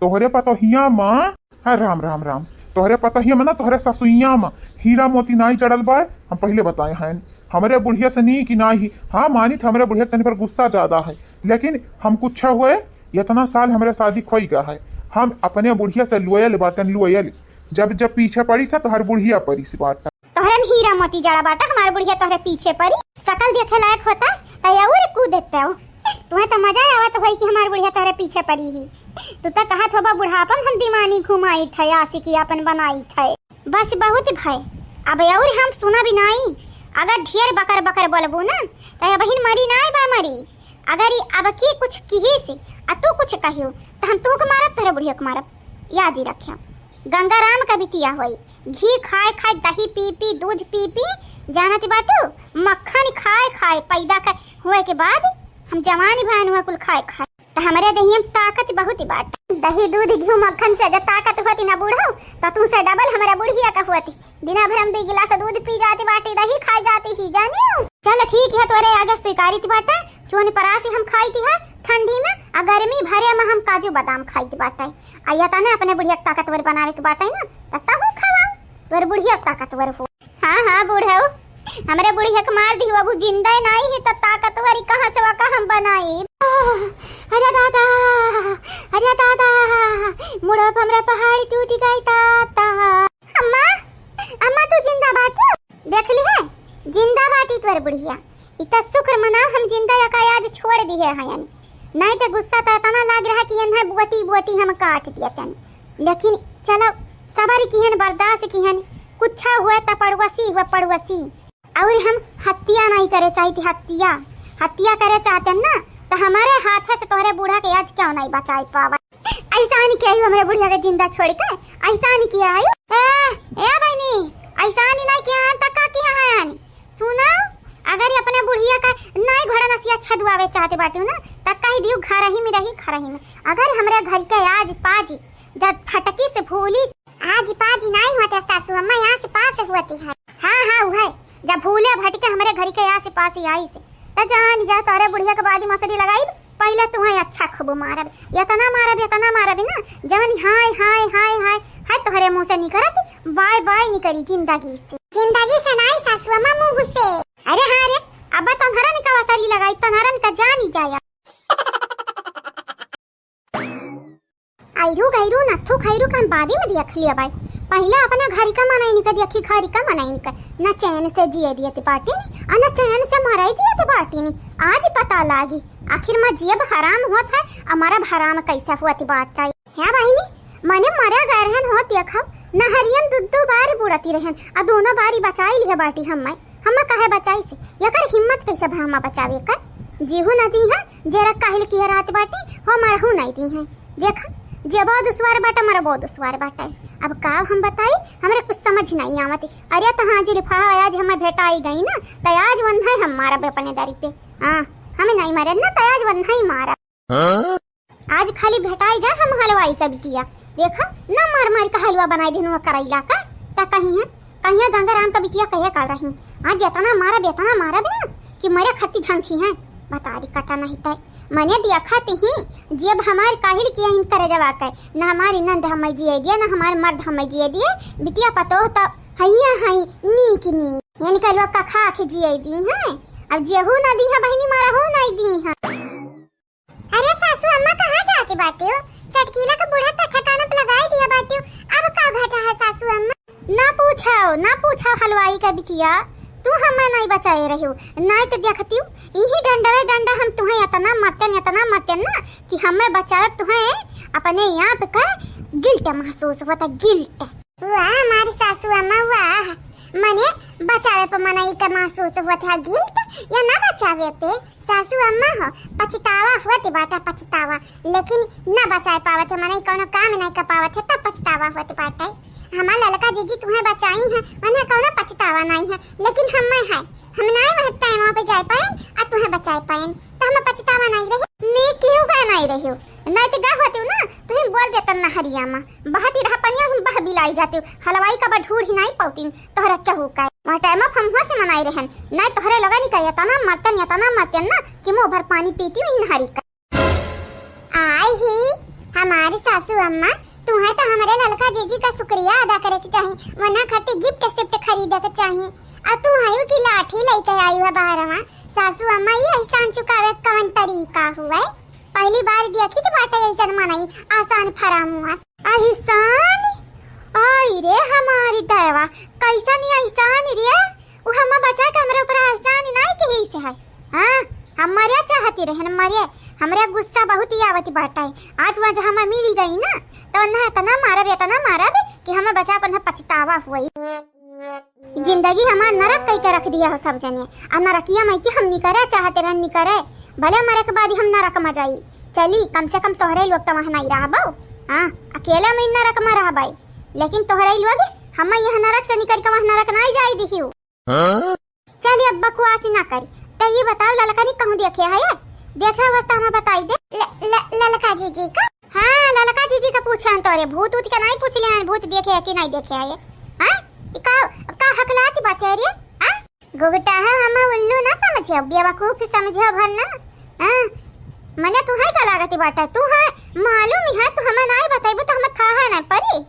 तोहरे पतो हिया माँ। हाँ, राम, राम, राम। तोहरे पतोहिया में ना, तोहरे ससुइया में हीरा मोती नाई जड़ल बाय, हम पहिले बताए हैं। हमरे बुढ़िया से नीक नाई। हाँ, मानित हमरे बुढ़िया तनी पर गुस्सा ज्यादा है, लेकिन हम कुछ हुए, इतना साल हमरे शादी खोई गया है, हम अपने बुढ़िया से loyal बाटन, loyal। जब जब पीछे पड़ी से, तोहर बुढ़िया पड़ी से बाटन। तोहरे में हीरा मोती जड़ा बाटा, हमार बुढ़िया तोहरे पीछे पड़ी। शकल देखे लायक होता, त अउर कूद देते हो। तुम्हें तो मजा आवत होई कि हमार बुढ़िया तोहरे पीछे पड़ी ही। तू तो कहत होबा, बुढ़ापन हम दीवानी घुमाई थे, आशिकी अपन बनाई थे। बस बहुत भय, अब अउर हम सुना भी नाई। अगर ढेर बकर बकर बोलबू ना, त अबहिन मरी नाई बा मरी। अगर ई अब की कुछ किहिस, आ तू कुछ कहियो, त हम तुहके मारब, तोहरे बुढ़िया के मारब। याद ही रखियो, गंगा राम का बिटिया होई। घी खाए खाए, दही पी पी, दूध पी पी, जानत बाटू, मक्खन खाए खाए पैदा क-, हुए के बाद हम जवानी भयन हुए कुल खाए खाए। त हमरे देहिया में ताकत बहुत बाटे। दही दूध घी मक्खन से जब ताकत होती ना बूढ़ो, त तू से double हमरा बुढ़िया का होती। दिना भर हम दो गिलास दूध पी जाती बाटी, दही खाए जाती ही, जानियो। चल ठीक है, तोरे आगे स्वीकारित बाटे। चोन परासी हम खाई थी है ठंडी में, आ गर्मी भरे में हम काजू बादाम खाई थी बाटे। आ या तने अपने बुढ़िया के ताकतवर बनावे के बाटे ना, त तहू खावा, तोर बुढ़िया ताकतवर हो। हाँ, हाँ, बूढ़ऊ, हमरे बुढ़िया के मार दिहु, अब उ जिंदा नाई है, त ताकतवर कहाँ से वका हम बनाई? अरे दादा, अरे दादा, मुड़वा पे हमरे पहाड़ी टूट गई दादा। अम्मा, अम्मा, तू जिंदा बाटू? देख ली है, जिंदा बाटी तोर बुढ़िया। इ त शुक्र मनाओ, हम जिंदा यका आज छोड़ दिहे हयन, नहीं त गुस्सा त इतना लाग रहा कि इन्हें बोटी बोटी हम काट दियतन। लेकिन चलो, सबर किहन, बर्दाश्त किहन, कुछ हुए त पड़ोसी हुए, पड़ोसी। और हम हत्या नहीं करे चाहित, हत्या, हत्या करे चाहतन ना, त हमरे हाथे से तोहरे बूढ़ा के आज क्यों नहीं बचाई पावा। ऐसा नहीं किया हमरे बुढ़िया के जिंदा छोड़ के, ऐसा नहीं किया है। ए, ए बहनी, ऐसा नहीं, नहीं किया है, त का किया है यानी? सुनो, अगर ये अपने बुढ़िया का नाई घोड़ा नसिया छदुआवे चाहते बाटू ना, त कह दियो घर ही में रही, घर ही में। अगर हमरे घर के आज पाजी जब फटकी से फूली, आज पाजी नाई होते सासू अम्मा, यहाँ से पास होती है। हाँ, हाँ, वह जब फूले भटके हमरे घर के यहाँ से पास आई से, त जान जा, तोरे बुढ़िया के बादी मसरी लगाई। पहिले तुहैं अच्छा खूब मारब, एतना मारब, एतना मारब ना, जवन हाय, हाय, हाय, हाय, हाय तोहरे मुँह से निकरत, बाय, बाय निकरी जिंदगी से। जिंदगी से नाई सासु अम्मा मुँह से। अरे हाँ रे, अब तोहरा निकवा सरी लगाई, तोहरन का जानी जाया। आइरू गैरू नथु खैरू का हम बादी में देख लिया बाई। पहिले अपने घर का मनई निका देखी, घर का मनई निका। न चैन से जिए दियत बाटी नी, आ न चैन से मरई दियत बाटी नी। आज पता लागी, आखिर मा जियब हराम होत है, आ मरब हराम कैसे होत बाटे। हाँ बहिनी, मने मरे गए रहन होत देखब, नहरियन दू दू बार बुड़ती रहन, आ दोनों बारी बचाई लिहे बाटी हम्मे। हम्मे काहे बचाई से? एकर हिम्मत कैसे भा हम्मे बचावे का? जीहू न दी है, जेरा काहिल किहे रहत बाटी, हो मरहू नहीं दी है। देखा, जेबो दुश्वार बाटा, मरबो दुश्वार बाटा। अब का हम बताई, हमरा कुछ समझ नहीं आवत। अरे त हाँ जुल्फा, आज हम्मे भेटाई गई ना, त आज वन्है हम मारब अपने दरी पे। हाँ, हमें नहीं मरे ना, त आज वन्है मारब। हाँ? आज खाली भेटाई जाए हम हलवाई का बिटिया। देखा, ना मार मार के हलवा बनाई देनु करैला का, त कहीं है, अहिया गंगाराम का बिटिया कहे काल रही, आज जेतना मारब, एतना मारब ना कि मरे खत्ती झंखी हैं। बतारी कटा नहीं तय। मने दिया खाती ही, जेब हमार काहिल किया इन करे जवा के, न हमारी नंद हमें जिए दिए, न हमार मर्द हमें जिए दिए। बिटिया पतोह तो हइया हई नीक नीक। इनका लोग का खा के जिए दी हैं। अब जेहू ना दी है बहिनी, मरहू नहीं दी है। अरे सासू अम्मा, कहाँ जाती बाटियो? चटकीला का बूढ़ा त ठिकाना पे लगाई दिया बाटियो। अब का घटा है सासू अम्मा? ना पूछाओ, ना पूछाओ हलवाई का बिटिया, तू हमें नहीं बचाए रहियो, नहीं तो देखतियो इही डंडवे डंडा हम तुहें इतना मरतेन, इतना मरतेन ना कि हमें बचावे तुहें अपने आप का गिल्ट महसूस होता, गिल्ट। वाह हमारी सासू अम्मा वाह, मने बचावे पे मनई का महसूस होत है गिल्ट, या ना बचावे पे? सासू अम्मा हो, पछतावा होत बाटा, पछतावा, लेकिन ना बचाए पावत है मनई, कौनो काम नहीं कर पावत है, तब पछतावा होत बाटे। हमार ललका जीजी तुम्हें बचाई है, उन्हें कौनो पछतावा नहीं है, लेकिन हमें है, हम ना वह टाइम पे जाए पाएन, आ तुम्हें बचाए पाएन, तो हमें पछतावा नहीं रही। नी क्यों का नहीं रही हो? नहीं तो गा होती ना, तुम बोल देतन नहरिया में। बहती रहा पनिया, हम बह बिलाई जाती। हलवाई का बा ढूढ़ ही नहीं पाउती, तोहरा क्या हो का? वह टाइम हम हुआ से मनाई रहन। नहीं तोहरे लोगन का इतना मरतन, इतना मरतन ना कि मुंह भर पानी पीती हुई नहरी का। आई ही हमारी सासू अम्मा, तुम्हें तो हमारे ललका जीजी का शुक्रिया अदा करे के चाही, वरना खातिर गिफ्ट सिफ्ट खरीदे के चाही। आ तू आयु की लाठी लेके आई है बाहर में। सासू अम्मा, ये एहसान चुकावे कवन तरीका हुआ है? पहली बार देखी तो बाटे ऐसन मनई आसान फरामुआ। एहसान? आई रे हमारी दयवा, कैसन एहसान रे? उ हम्मा बचा के हमरे ऊपर एहसान नहीं कही से है। हाँ, हम मरे चाहती रहन, मरे। हमरे गुस्सा बहुत ही आवत बाटे। आज वह जहाँ मैं मिली गई ना, तो उन्हें इतना मारब, इतना मारब कि हमें बचा के उन्हें पछतावा हुई। जिंदगी हमार नरक कई के रख दिया हो सब जने। आ नरकिया में कि हम निकरे चाहते रहन, निकरे। भले मरे के बाद ही हम नरक में जाई। चली, कम से कम तोहरे लोग तो वहाँ नहीं रहबो। हाँ, अकेले में नरक में रहबे। लेकिन तोहरे लोग हम यह नरक से निकल के वहाँ नरक नहीं जाई दिहियो। हाँ? चली, अब बकवास ना करी। तो ये बताओ, ललका नी कहूँ देखे है ये? देखे हो तो हमें बताई दे। ल-, ल-, ललका जीजी का? हाँ, ललका जीजी का पूछे हैं तोरे। भूत ऊत के नहीं पूछ ले हैं, भूत देखे है कि नहीं देखे है ये? हाँ? ये का, का हकलाती बाटे रे? हाँ? गुगटा है, हमें उल्लू ना समझे, बेवकूफ समझे भर ना। हाँ? मने तुहे का लागती बाटे? तू है, मालूम ही है, तू हमें नहीं बताइबू तो हमें था है नहीं परी।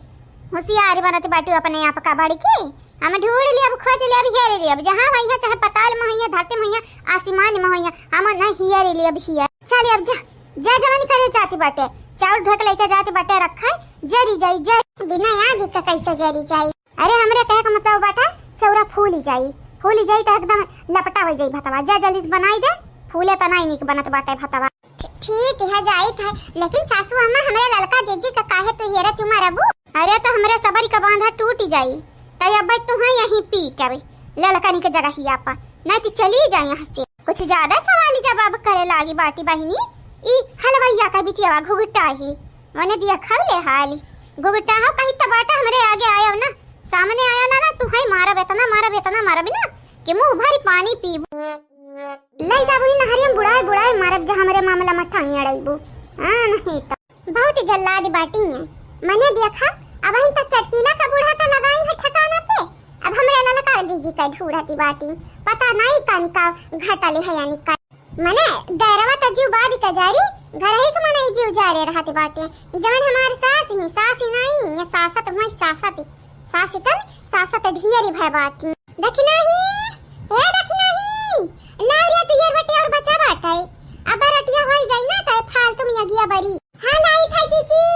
होशियारी बनत बाटू अपने आप का बड़ी की। हम ढूंढ लियब, खोज लियब, हेर लियब, जहाँ होइहे, चाहे पताल में होइहे, धरती में होइहे, आसमान में होइहे, हम न हेर लियब, हेर। चल अब जा, जा जवन करे जाती बाटे, चाउर धो के लेके जाती बाटे, रखा है, जरी जाई, जरी। बिना आगी का कैसे जरी जाई? अरे हमरे कहे का मतलब बाटे, चौरा फूली जाई, फूली जाई तो एकदम लपटा हो जाई भतवा। जा जल्दी से बनाई दे, फूले तना ही निक बनत बाटे भतवा। ठी-, ठीक है, जाइत है, लेकिन सासू अम्मा, हमरे ललका जीजी का काहे तू हेरत हूँ मरबू? अरे तो हमरे सबर का बांधा टूट जाई, तय अब तुहें यहीं पीटब ललकनी के जगहिया पर, नहीं तो चली जाए यहाँ से। कुछ ज्यादा सवाली जवाब करे लागी बाटी बहिनी, ई हलवैया का बिटियावा घुघुटा ही, मने दिया खब ले हाली। घुघुटा हो कही तो बाटा हमरे आगे आयो ना, सामने आयो ना, ना तुहें मारब, इतना मारब, इतना मारब ना कि मुंह भरी पानी पीबू। ले जाबू ही नहरिया में बुड़ाए बुड़ाए मारब, जा हमरे मामला में टांगी अड़ाइबू। हाँ, नहीं तो। बहुत ही जल्लाद बाटी है। मने देखा, अब ही तो चटकीला का बूढ़ा तो लगाई है ठिकाना पे, अब हमरे ललका जीजी का ढूढ़ती बाटी। पता नहीं कानी का घटा ले है यानी का। मने गैरवा तो जीव बादी का जारी, घर ही के मने जीव जारे रहती बाटी। ई जवन हमारे सास ही, सास ही नहीं, ये सासत हुई सासत, सासितन, सासत ढियरी भय बाटी। दखिनाही, ए दखिनाही, ला रे तू ये रोटी और बचा बाटे। अब रोटिया होई जाई ना तो फालतू में अगिया बरी। हाँ लाई था जीजी।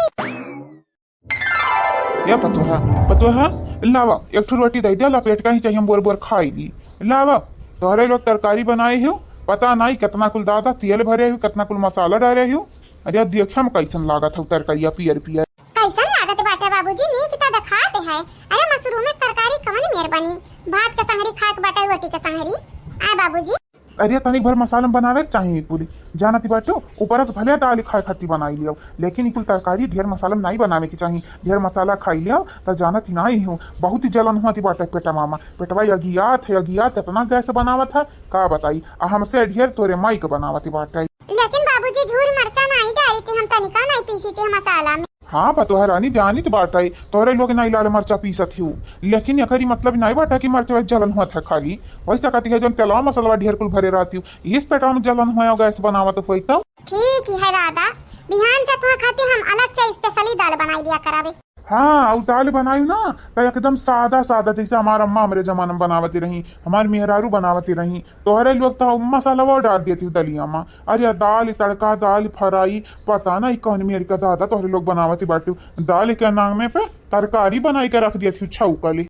ए पतोहा, पतोहा, लावा, एक ठो रोटी दे दे, लपेट का ही चाहिए, हम बोर बोर खाई ली। लावा, तोहरे लोग तरकारी बनाए हो, पता नहीं कितना कुल दादा तेल भरे हो, कितना कुल मसाला डाले हो। अरे देखे हम कैसन लागत हो तरकारिया पियर पियर। कैसन लागत बाटे बाबूजी? नीक त देखात है। अरे मशरूम में तरकारी कवन मेर बनी? भात के संगरी खाए के बाटे, रोटी के संगरी। आय बाबूजी। अरे तनिक भर मसाला में बनावे के चाही पूरी। जानती बाटू, ऊपर से भले दाल खाए खातिर बनाई लियो, लेकिन ई कुल तरकारी ढेर मसाला में नहीं बनावे के चाही। ढेर मसाला खाई लियो त जानत ही नहीं हो, बहुत ही जलन हुआ थी बाटे पेटवा में। पेटवा अगियात है, अगियात इतना गैस बनावत है, का बताई। आ हमसे ढेर तोरे माई के बनावत ही बाटे। लेकिन बाबूजी झूर मरचा नहीं डाली थी, हम तनिका नहीं पीसी थी मसाला में। हाँ, पतोह रानी, जानित बाटइ, तोहरे लोग नाई लाल मरचा पीसत हिउ, लेकिन एकरी मतलब नाई बाटइ कि मरचवा जलन होत है खाली। वइसे कहती है, जौन तेलवा मसलवा ढेर कुल भरे रहतिउ, इस पेटवा में जलन होए, गैस बनावत होई तब। ठीक है दादा, बिहान से तुहा खातिर हम अलग से specially दाल बनाई लिया कराबे। हाँ, अउ दाल बनाई ना, त एकदम सादा सादा, जइसे हमार अम्मा हमरे जमाना में बनावती रही, हमार मेहरारू बनावती रही। तोहरे लोग तो मसाला वो डाल देती दलिया में। अरे, दाल तड़का, दाल fry, पता ना ई कौन मेर का दादा तोहरे लोग बनावती बाटू। दाल के नाम में पे तरकारी बनाई के रख देती छौकली।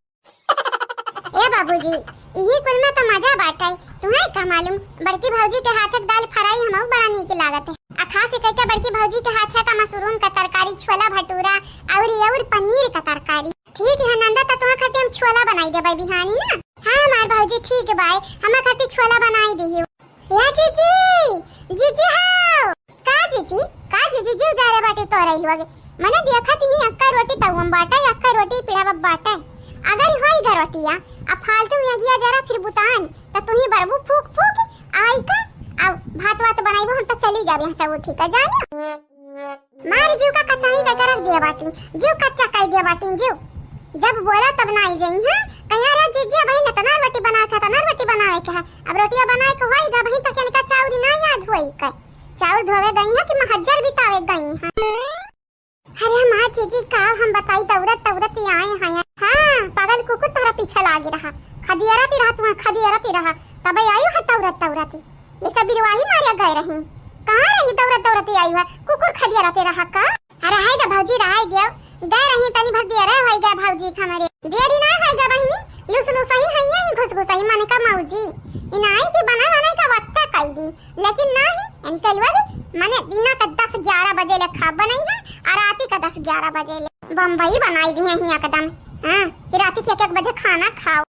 ए बाबूजी, इही कुल में तो मजा बाटइ। तुम्हें का मालूम, बड़की भौजी के हाथ के दाल fry हमहू बड़ा नीक लागत है। आ खास करके बड़की भौजी के हाथ का mushroom का तरकारी, छोला भटूरा अउर, अउर पनीर का तरकारी। ठीक है नंदा, तो तुम्हें खातिर हम छोला बनाई देबे बिहानी ना। हाँ हमार भौजी, ठीक बाय, हमार खातिर छोला बनाई दिहियो। या जीजी, जीजी हाओ। का जीजी, का जीजी, जीव जा रहे बाटे तोरे लोग। मने देखत ही अक्का रोटी तउम बाटे, अक्का रोटी पिड़ावा बाटे। अगर होई गा रोटिया, अब फालतू में अगिया जरा फिर बुतान, त तू ही बरबू फूक फूक, आई का, अब भात वात बनाइबो हम त चली जाबे यहाँ से उठी का जाने। मार जीव का कचाई का रख दिया बाटी, जीव कच्चा कर दिया बाटी, जीव। जब बोला तब ना आई जाई, हाँ? कहीं, "अरे जीजी, अबहिन इतना रोटी बनावे के, इतना रोटी बनावे के है।" अब रोटिया बनाए के होई गा, अबहिन तक इनका चाउर ना याद होई के। चाउर धोवे गई है कि महज्जर बितावे गई है? अरे हमार जीजी, का हम बताई, दौड़त दौड़त ही आए हैं। हाँ, पागल कुकुर तोहरा पीछे लागे रहा, खदियरत ही रहा, तुम्हें खदियरत ही रहा, तब आई है दौड़त दौड़त ही। ये सब बिरवाही मारे गए रही, कहाँ रही दौड़त दौड़त ही आई है, कुकुर खदियरत ही रहा का? अरे हाय गा भौजी, रहाई देव, गए रही तनी भर दिया रहे होई गा भौजी के हमरे। देरी ना होई गा बहिनी, लुस लुस ही है, यही घुस घुस ही मन का मौजी। इनाई की बना बनाई का वत्ता कई दी, लेकिन ना ही इनके लोग मने दिना का दस ग्यारह बजे ले खा बनई है, और राती का दस ग्यारह बजे ले बम्बई बनाई दी है ही एकदम। हाँ, कि राती के एक एक बजे खाना खाओ।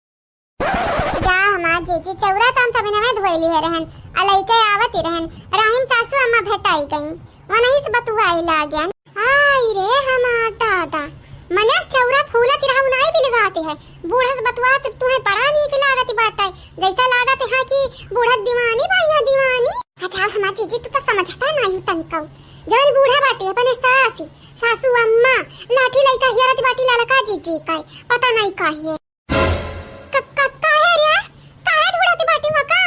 जा हमार जीजी, चौरा तो हम तभी नवे धोइली है रहन, आ लइके आवत ही रहन, राहिम सासू अम्मा भेटाई गई, वनही से बतुआई लागन। हाय रे हमार दादा, मने चौरा फूलत रहू नाई बिलगाते है, बूढ़ा से बतुआत तुम्हें बड़ा नीक लागत बाटे, जैसा लागत है कि बूढ़ा दीवानी भई है, दीवानी। अच्छा हमार जीजी, तू तो समझता नाई तनिको, जौन बूढ़ा बाटी अपने सासी, सासू अम्मा, लाठी लइका हियरत बाटी ललका जीजी का, पता नाई काहे। क-, क-, काहे रे? काहे ढूढ़त बाटी वका?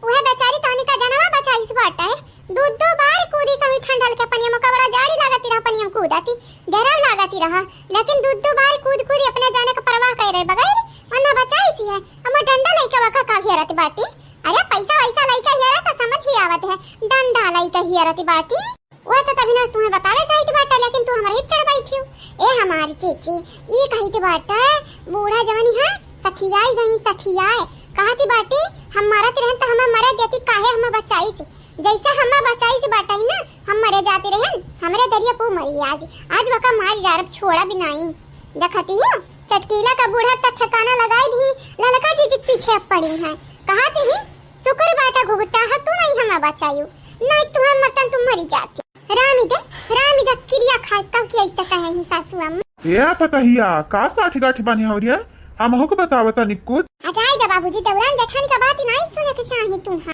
उहे बेचारी तोनी का जनवा बचाइस बाटे। दू दू बार कूदी सही ठंडल के पनिया में, कबड़ा जाड़ी लागती रहा, पनिया में कूदती, डराव लागती रहा, लेकिन दू दू बार कूद कूद अपने जाने का परवाह करे बगैर वन्ना बचाइस है। अम्मा डंडा लइके वका का घेरत बाटी? अरे पैसा वैसा लइके घेरा तो समझ ही आवत है, डंडा लइके घेरत बाटी। वो तो तभी ना तुम्हें बतावे चाहित बाटे, लेकिन तू हमारे चढ़ बैठी हो। ए हमार चीची, ई कहित बाटे, बूढ़ा जवानी है, सठियाई गई, सठियाए। कहती बाटी, हम मरत रहन त हमें मरे देती, काहे हमें बचाई से? जैसे हमें बचाई से बाटे ना, हम मरे जाती रहन, हमरे दरिया पू मरी आज। आज वका मारी डारब, छोड़ा भी नाई। देखती हो, चटकीला का बूढ़ा त ठिकाना लगाई दी, ललका जीजी के पीछे अब पड़ी है। कहती ही, शुक्र बाटा घुघटा है, तू नहीं हमें बचायू, नहीं तुम्हें मरतन तुम मरी जाती। रामी दे, रामी दे, किरिया खाए, कब की ऐसा कहे ही सासू अम्मा। ए पतहिया, का साठ गाठ बानी हो रे? हमहू के बतावा तनी कुछ। आ जाए दे बाबूजी, दौरान जेठानी का बात नहीं सुने के चाही तू, हाँ।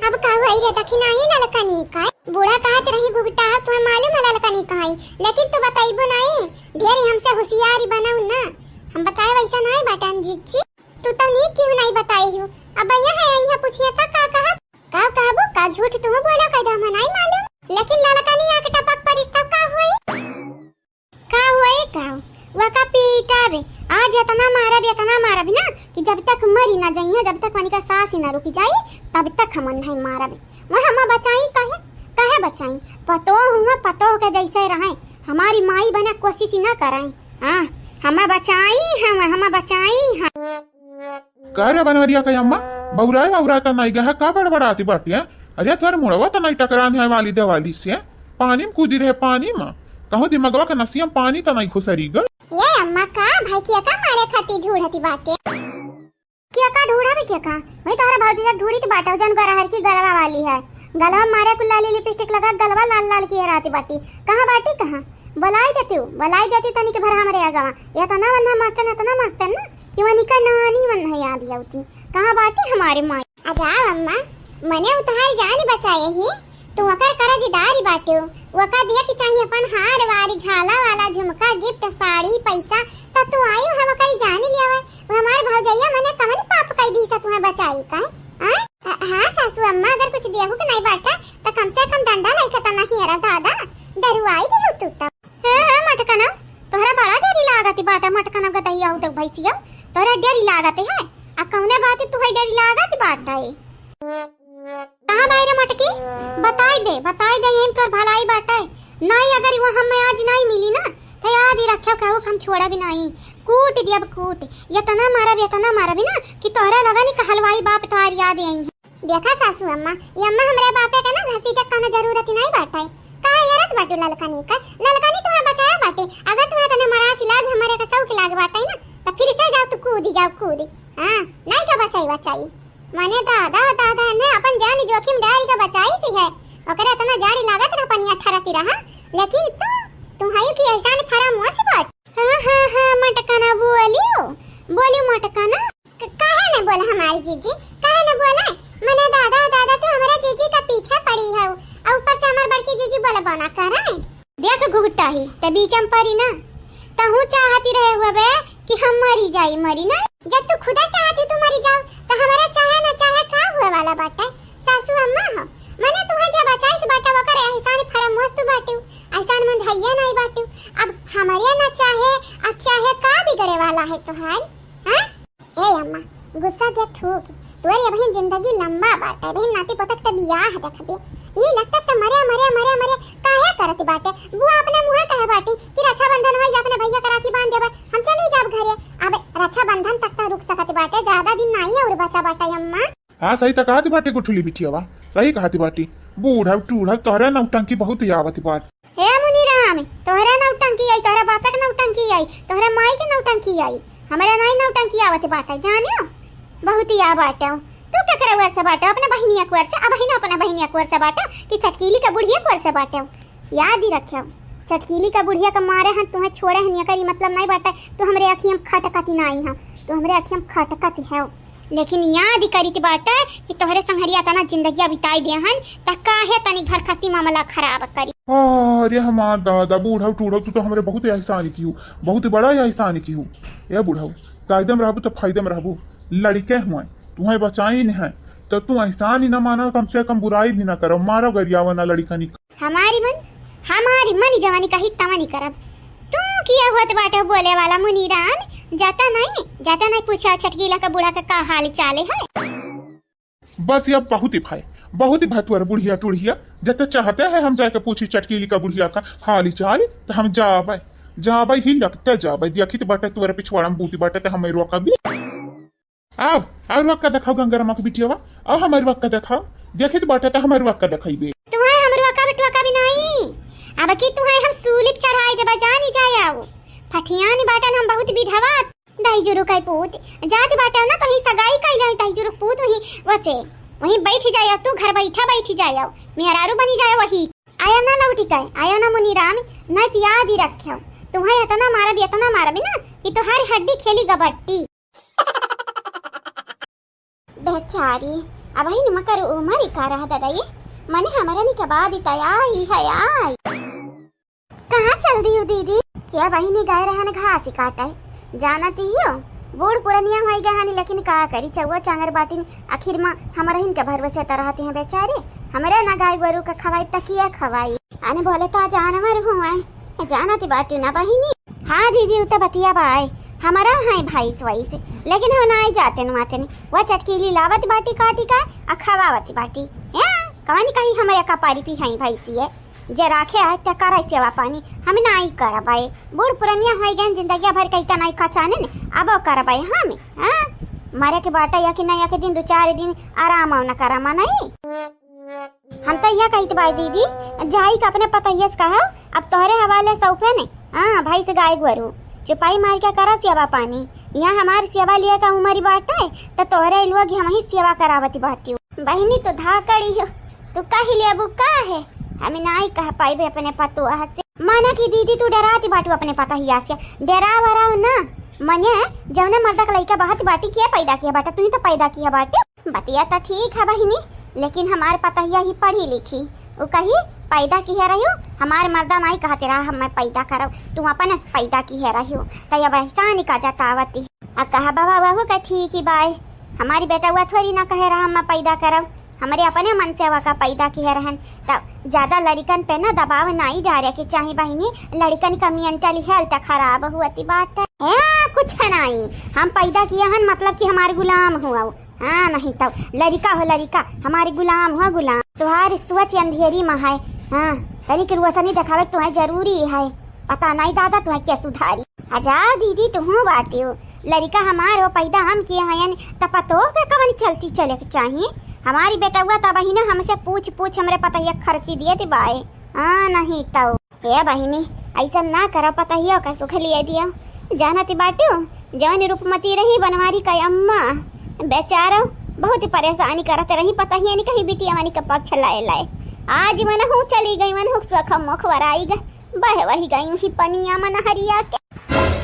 अब का हुई रे दखिनाही ललकनी का? बूढ़ा कहत रही घुघटा, तुम्हें मालूम है ललकनी का है, लेकिन तू बताइबो नहीं, ढेर ही हमसे होशियारी बनाऊ ना। हम बताए वैसा नहीं बाटन जीजी। तू तो नीक क्यों नहीं बताई हो? अब यहाँ है, यहाँ पूछिए तो का कहा? का कहबो? का झूठ तू बोला, कह दे हमें नहीं मालूम। लेकिन ललकनी आके टपक परिस तब का हुई? का हुई का? वका पीटा बे। आज इतना मारब, इतना मारब ना कि जब तक मरी ना जाइए, जब तक वनिका सांस ही ना रुक जाए, तब तक हम नहीं मारब। वह हमें बचाई काहे? काहे बचाई? पतोह हुआ, पतोह के जैसे रहे, हमारी माई बने कोशिश ही ना कराई। हाँ, हमें बचाई, हम, हमें बचाई, हम। का रे बनवरिया के अम्मा, बौराए बौराए त नाई गया, का बड़बड़ाती बाटी है? अरे तोर मुड़वा त नाई टकरान है वाली देवाली से, पानी में कूदी रहे पानी में, कहूँ दिमगवा के नसिया में पानी त नाई घुसरी ग। ये अम्मा का भाई के का मारे खाती ढूढ़ती बाटे? के का ढूढ़ा बे के का? वही तोहरा भौजी एक ढूढ़ी त बाटा जन गरहर की गलवा वाली है, गलवा मारे कुल लाली लिपस्टिक लगा गलवा लाल लाल की है राती बाटी, कहाँ बाटी कहाँ? बोलाई देती हूँ, बोलाई देती तनी के भर हमरे आगवा, इतना वन्ना मस्तन, इतना मस्तन ना कि वनिका नानी वन्ना याद आवती। कहाँ बाटी हमारे माई? अजा अम्मा, मने उतहार जान बचाए ही, तू ओकर करजदारी बाट्यो, ओका दिया कि चाहिए अपन हार वार, झाला वाला, झुमका, gift, साड़ी, पैसा, त तू आयु है ओकरी जानी लियावे। वो हमार भौजैया मने कवन पाप कई दी से तुम्हें बचाई का? हाँ? अ, हाँ सासू अम्मा, अगर कुछ देहू के नहीं बाटा, त कम से कम डंडा लइके त नहीं अरे दादा, डरुआई देहू तू तब। हाँ, हाँ, मटकना, तोहरा बड़ा डरी लागत बाटा, मटकना गदहिया हो तो भैंसिया, तोहरा डरी लागत है। आ कौने बात तू है डरी लागत बाटा है? कहाँ बाई रे मटकी? बताई दे, बताई दे, यही तोर भलाई बाटे। नहीं, अगर वो हम आज नहीं मिली ना, तो याद ही रखियो, कहू हम छोड़ा भी नहीं। कूट दियब कूट, इतना मारब, इतना मारब ना कि तोहरे लगनी का हलवाई बाप तोहार याद आई है। देखा सासू अम्मा, ये अम्मा हमरे बापे के ना घसीटे के कौनो जरूरत ही नहीं बाटे। का हरत बाटू ललकनी का? ललकनी तुम्हें बचाया बाटे। अगर तुम्हें तने मरासी लाग, हमारे का शौक लाग बाटे ना, तो फिर से जाओ तू कूदी, जाओ कूदी। हाँ, नहीं का बचाई, बचाई। मने दादा, दादा ने अपन जान जोखिम डाल के बचाई सी है। ओकरे इतना जाड़ी लागत रहा, पनिया ठरती रहा, लेकिन तू, तुम्हारी की एहसान फरामोश बाटे। हाँ, हाँ, हाँ, मटकना बोलियो, बोलियो मटकना। क-, काहे न बोला हमारी जीजी, काहे न बोला? मने दादा, दादा तू हमारा जीजी का पीछे पड़ी है, और ऊपर से हमार बड़की जीजी बोला बोना करे। देख घुघटाही, ते बीच में परी ना, तहू चाहती रहे हुए बे कि हम मरी जाई, मरी ना। जब तू खुदा चाहती तू मरी जाओ, तो हमारा चाहे ना चाहे का हुए वाला बाटे? सासू अम्मा हो, मने तुम्हें जब बचाई से बाटा, ओकर एहसान फरामोश तू बाटू, एहसान मंद हइये नहीं बाटू। अब हमारे ना चाहे, आ चाहे का बिगड़े वाला है तोहार? हाँ? ए अम्मा, गुस्सा दे थूक। तोरे अबहिन जिंदगी लंबा बाटे, अबहिन नाती पोतक ते बियाह देखबे। ई लगता से मरे, मरे, मरे, मरे काहे करत बाटे? बुआ अपने मुँहे कहे बाटी कि रक्षाबंधन में जे अपने भैया के राखी बांध देबे, हम चली जाब घरे। अब रक्षाबंधन तक तो रुक सकत बाटे, ज्यादा दिन नाई और बचा बाटे अम्मा। हाँ, सही त कहत बाटे गुठली बिटियावा, सही कहत बाटी। बूढ़ब टूढ़ब तोहरे नौटंकी बहुत आवत बाटे। हे मुनीराम, तोहरे नौटंकी आई, तोहरे बापे के नौटंकी आई, तोहरे माई के नौटंकी आई, हमरे नाई नौटंकी आवत बाटे, जानियो? बहुत ही आ बाटे। तू केकरे ओर से बाटे? अपने बहिनिया के ओर से। अबहिन अपने बहिनिया के ओर से बाटे कि चटकीली का बुढ़िया के ओर से बाटे? याद ही रखे, चटकीली का बुढ़िया का मारे हन, तुम्हें छोड़े हन, एकर ई मतलब नहीं बाटे तू हमरे अखियम खटकत ही नाई है, तू हमरे अखियम खटकत है। लेकिन याद ही करीत बाटे कि तोहरे संघरिया तना जिंदगिया बिताई दे हन, त काहे तनी भर खातिर मामला खराब करी? अरे हमार दादा, बूढ़ऊ टूढ़ऊ, तू तो हमरे बहुत एहसान किहू, बहुत बड़ा एहसान किहू। ए बूढ़ऊ, कायदे में रहबू त फायदे में रहबू, लड़के हुए, तुहें बचाइन है, त तू एहसान ही ना माना, कम से कम बुराई भी ना करो, मारो गरियावा ना लड़िकनी। हमारी मन, हमारी मन जवानी कही तवानी करब। तू किया होत बाटे बोले वाला मुनीराम? जाता नहीं, जाता नहीं पूछा छटकीला का बूढ़ा का का हाल चाल है? बस ये बहुत ही भाई, बहुत ही भाई तुअर बुढ़िया टुढ़िया, जते चाहते हैं हम जाके पूछी चटकीली का बुढ़िया का हाल चाल, तो हम जाबे, जाबे ही लगते जाबे। देखी तो बाटे तुअर पिछवाड़ा में बूटी बाटे तो हमें रोका भी। आओ, आओ रुआ का देखाओ गंगारामा के बिटियावा, आओ हमार रुआ का देखाओ। देखित बाटे त हमार रुआ का देखइबे। तुहाई हम रुआ का बिटुआ का भी नहीं। अब की तुहाई हम सूली पे चढ़ाई देबा, जानी जाए आओ। फठियानी बाटन हम बहुत विधवा। दाई जुरु कई पूत, जात बाटे ना कहीं सगाई कई जाए, दाई जुरु पूत वहीं वसे, वहीं बैठ जाए, तू घर बैठा बैठ जाए, मेहरारू बनी जाए वही। आया ना लौटी कई, आया ना मुनीराम, नहीं तो याद ही रख्यो। तुहाई इतना मारब, इतना मारब ना कि तुहारी हड्डी खेली गबट्टी। बेचारी, अबहिन मकर उमर ही का रह ददई, मने हमरनी के बाद ही तया ही है आई। कहाँ चल दियो दीदी? या बहिनी गए रहन घास ही काटे, जानत ही हो, बूढ़ पुरनिया होई गए हन, लेकिन का करी, चौवा चांगर बाटिन, आखिर में हमरहिन के भरोसे त रहते हैं बेचारे, हमरे ना गाय गोरू का खवाई त किया खवाई। अने बोले ता जानवर हुए, जानत बाटू ना बहिनी। हाँ दीदी, उ त बतिया बाय, हमारा है भैंस वैस, लेकिन हम नाई जाते न माते नहीं। वह चटकीली लावत बाटी काटी का, आ खवावत बाटी। या, कवन कहीं हमरे कपारी पी है भैंसिए, जे राखे है ते करे सेवा पानी, हम नाई करब आए। बूढ़ पुरनिया होई गए, जिंदगिया भर कहिता नाई खचाने ने, अब करब आए हम। हाँ, मरे के बाटा या कि नहीं, या के दिन, दो चार दिन आराम न करम नहीं। हम त यह कहित बाई दीदी, जाई के अपने पतोहिया से कहा, अब तोहरे हवाले सौंपे ने, हाँ, भैंस गाय गोरू, चुपाई मार के करा सेवा पानी। यहाँ हमार सेवा लिए का उमरी बाटे, त तोहरे लोग हम ही सेवा करावत बाटियो। बहिनी, तू धाकड़ी हो, तू कही लेबू का है? हम नाई कह पाइबे अपने पतोह से। माना कि दीदी, तू डराती बाटू अपने पतोहिया से, डरा वराओ ना। मने, जौने मर्दा के लइका बहत बाटी, के पैदा किया बाटा? तू ही तो पैदा किया बाटे। बतिया त ठीक है बहिनी, लेकिन हमार पतहिया ही पढ़ी लिखी, उ कही, "पैदा किहे रहियो, हमार मर्दा नाई कहते रहा, हम मैं पैदा करब, तू अपने से पैदा किहे रहियो।" त अब एहसान का जतावती। आ कहा, "बाबा, वहू का ठीक ही बाय, हमारी बेटउआ थोड़ी ना कहे रहा, हम मैं पैदा करब, हमरे अपने मन से वका पैदा किहे रहन।" त ज्यादा लड़िकन पे ना दबाव नाई डारे के चाही बहिनी, लड़िकन का mental health खराब हुअती बाटे। ए, कुछ नाई, हम पैदा किहे हन, मतलब कि हमारे गुलाम हुआ। हाँ, नहीं तो लड़िका हो लड़िका, हमारे गुलाम हो गुलाम। तुहार सोच अंधेरी में है। हाँ, तनिक रोशनी देखावे तुहे जरूरी है। पता नहीं दादा तुहे क्या सुधारी। आ जाओ दीदी, तुहू बाटियो। लड़िका हमार हो पैदा हम किहे हयन, त पतो के कवन चलती चले के चाही। हमारी बेटउआ त बहिने हमसे पूछ पूछ हमरे पतहिया खर्ची दिए दिबाए। हाँ, नहीं तो। हे बहिनी, ऐसा ना करो, पतहियो का सुख लिए दियो। जानत बाटू, जौन रूपमती रही बनवारी का अम्मा, बेचारो बहुत परेशानी करत रही, पतहिया नहीं कहीं बिटिया वानी का पक्ष लाए लाए। आज मनहू चली गई, मनहू सुख मुख वराई गए, बह वही गई उही पनिया मनहरिया के।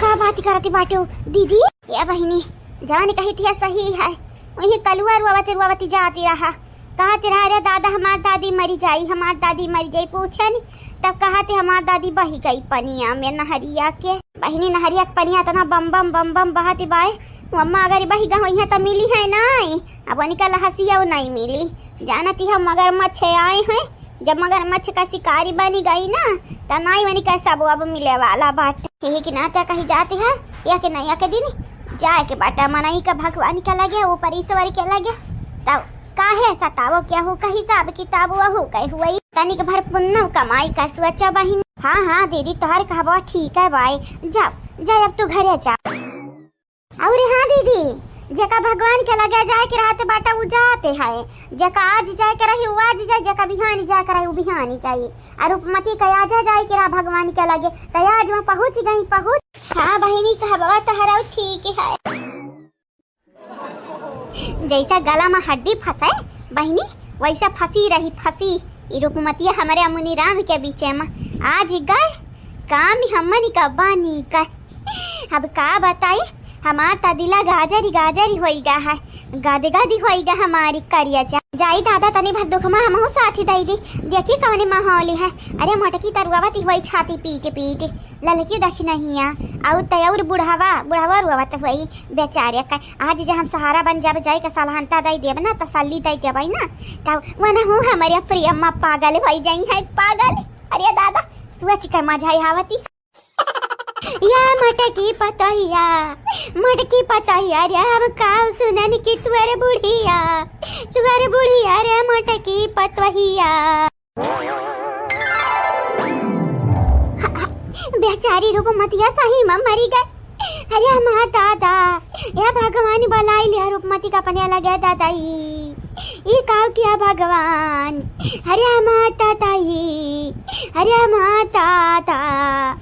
का बात करत बाटू दीदी? हे बहिनी, जौन कही थी सही है, वही कलुआ रोवत रोवत जाती रहा। कहत रहा, "अरे दादा, हमार दादी मरी जाई, हमार दादी मरी जाई।" पूछन, तब कहत, "हमार दादी बही गई पनिया में नहरिया के।" बहिनी, नहरिया के पनिया इतना बम बम बम बम बहत बाय, वो अम्मा अगर बही गई है त मिली है नाई, अब उनका लहसिया वो नाई मिली। जानती है मगरमच्छ आए हैं, जब मगरमच्छ का शिकारी बनी गई ना, त नाई उनका सब अब मिले वाला बाटे। यही के नाते कही जाती है, एक न एक दिन जाए के बाटे मनई का भगवान के लगे, ऊपर ईश्वर के लगे, तब काहे सतावो केहू का हिसाब किताब वहू के हुई। तनिक भर पुन्नव कमाई का सोचा बहिन। हाँ, हाँ दीदी, तोहर कहबा ठीक है बाई। जाओ, जाओ अब तू घरे जा। और हाँ दीदी, जेका भगवान के लगे जाए के रहत बाटा उ जाते है, जेका आज जाए के रही उ आज जाए, जेका बिहानी जाए के रही उ बिहानी जाए। और रूपमती का आज जाए के रहा भगवान के लगे, त आज वहाँ पहुँच गई, पहुँच। हाँ बहिनी, कहबा तोहरा ठीक है। जैसा गला में हड्डी फंसे बहिनी, वैसा फंसी रही, फंसी। ई रूपमतिया हमरे अमुनी राम के बीचे में। आज गए काम हमन का बानी का। अब का बताई, हमार त दिला गाजरी गाजरी होई गा है, गद गदी होई गा हमारी करिया जा। जाई दादा, तनी भर दुख में हमहू साथी दई दी। देखी कवनी माहौल है। अरे मोटकी तरुआवती होई छाती पीट पीट, ललकी दखिनहिया, और त और बुढ़ावा, बुढ़ावा रोवत होई बेचारे का। आज जे हम सहारा बन जाब, जाए के सलहनता दई देब ना, तसल्ली दई देबै ना, तब वनहू हमरे प्रियम्मा पागल होई जाई है, पागल। अरे दादा, सोच के मजा आवती। या मोटकी पतोहिया, मोटकी पतोहिया रे, हम का सुनन कि तुअर बुढ़िया, तुअर बुढ़िया रे मोटकी पतोहिया। बेचारी रूपमतिया सही में मरी गए। अरे हमार दादा, या भगवान बुलाई लिया रूपमती का अपने लगे दादा ई, ई काव किया भगवान। अरे हमार दादा ई, अरे हमार दादा।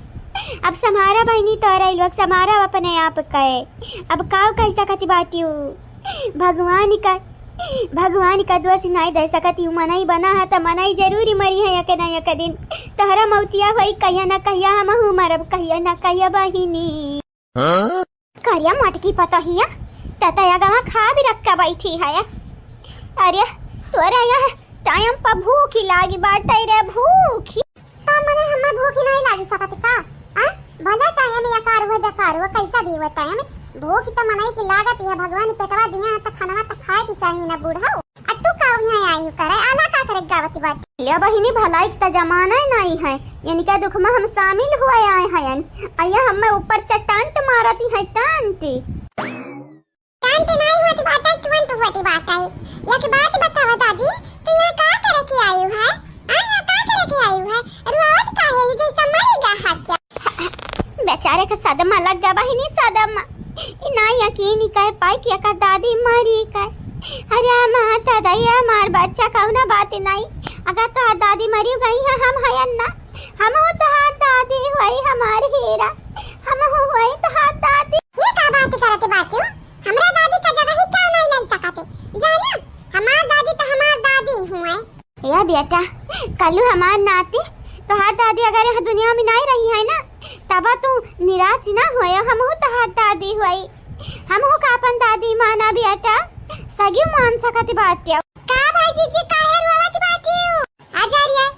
अब समारा बहिनी तोरा ई लोग समारा अपने आप के। अब काव कैसा कति बाटियो। भगवान का, भगवान का दोष नाई दे सकत, यू मनई बना है त मनई जरूरी मरी है एक न एक दिन। तोहरा मौतिया होई कहिया न कहिया, हमहू मरब कहिया न कहिया बहिनी। हाँ? करिया मोटकी पतोहिया, ततया गवा खा भी रख के बैठी है। अरे तोरा यह टाइम पर भूखी लागी बाटे रे, भूखी। का मने हमें भूखी नहीं लागी सकत का? आ? भले टाइम या कार हुए बेकार हुए, कैसा भी हुए टाइम, भूख तो मनई की लागत है, भगवान पेटवा दिया है तो खानवा तो खाए की चाहिए ना बूढ़ा। आ तू का यहाँ आई हूँ करे, आला का करे गावत बाटे? ले बहिनी, भलाई के तो जमाना ही नहीं है, इनके दुख में हम शामिल हुए आए हैं। अया हमें ऊपर से टंट मारती है, टंट। टंट नाई होती बात है, तुरंत होती बात है। एक बात बतावा दादी, तू यहाँ का करे के आयु है? आ, यहाँ का करे के आयु है? रुआवत काहे है, जैसा मरेगा हा क्या? बेचारे के सदमा लग गया बहिनी, सदमा। ई ना यकीन ही कर पाई कि एकर दादी मरी कर। अरे माता दया, हमार बच्चा कौना बात नहीं। अगर तो दादी मरी गई है, हम हयन ना। हम हो तो हाथ दादी हुई, हमार हीरा। हम हो हुई तो हाथ दादी। ये का बात करत बाचू? हमरा दादी का जगह ही क्यों नहीं ले सकते? जाने, हमार दादी तो हमार दादी हुए। या बेटा, कलू हमार नाती, तोहार दादी अगर यह दुनिया में नहीं रही है ना, तब तू निराश ना होए, हमहू तोहार दादी हुई, हमहू का अपन दादी माना बेटा, सगी मान सकत बाटे। का भाई जीजी काहे रोवत बाटियो? आ जा रिया,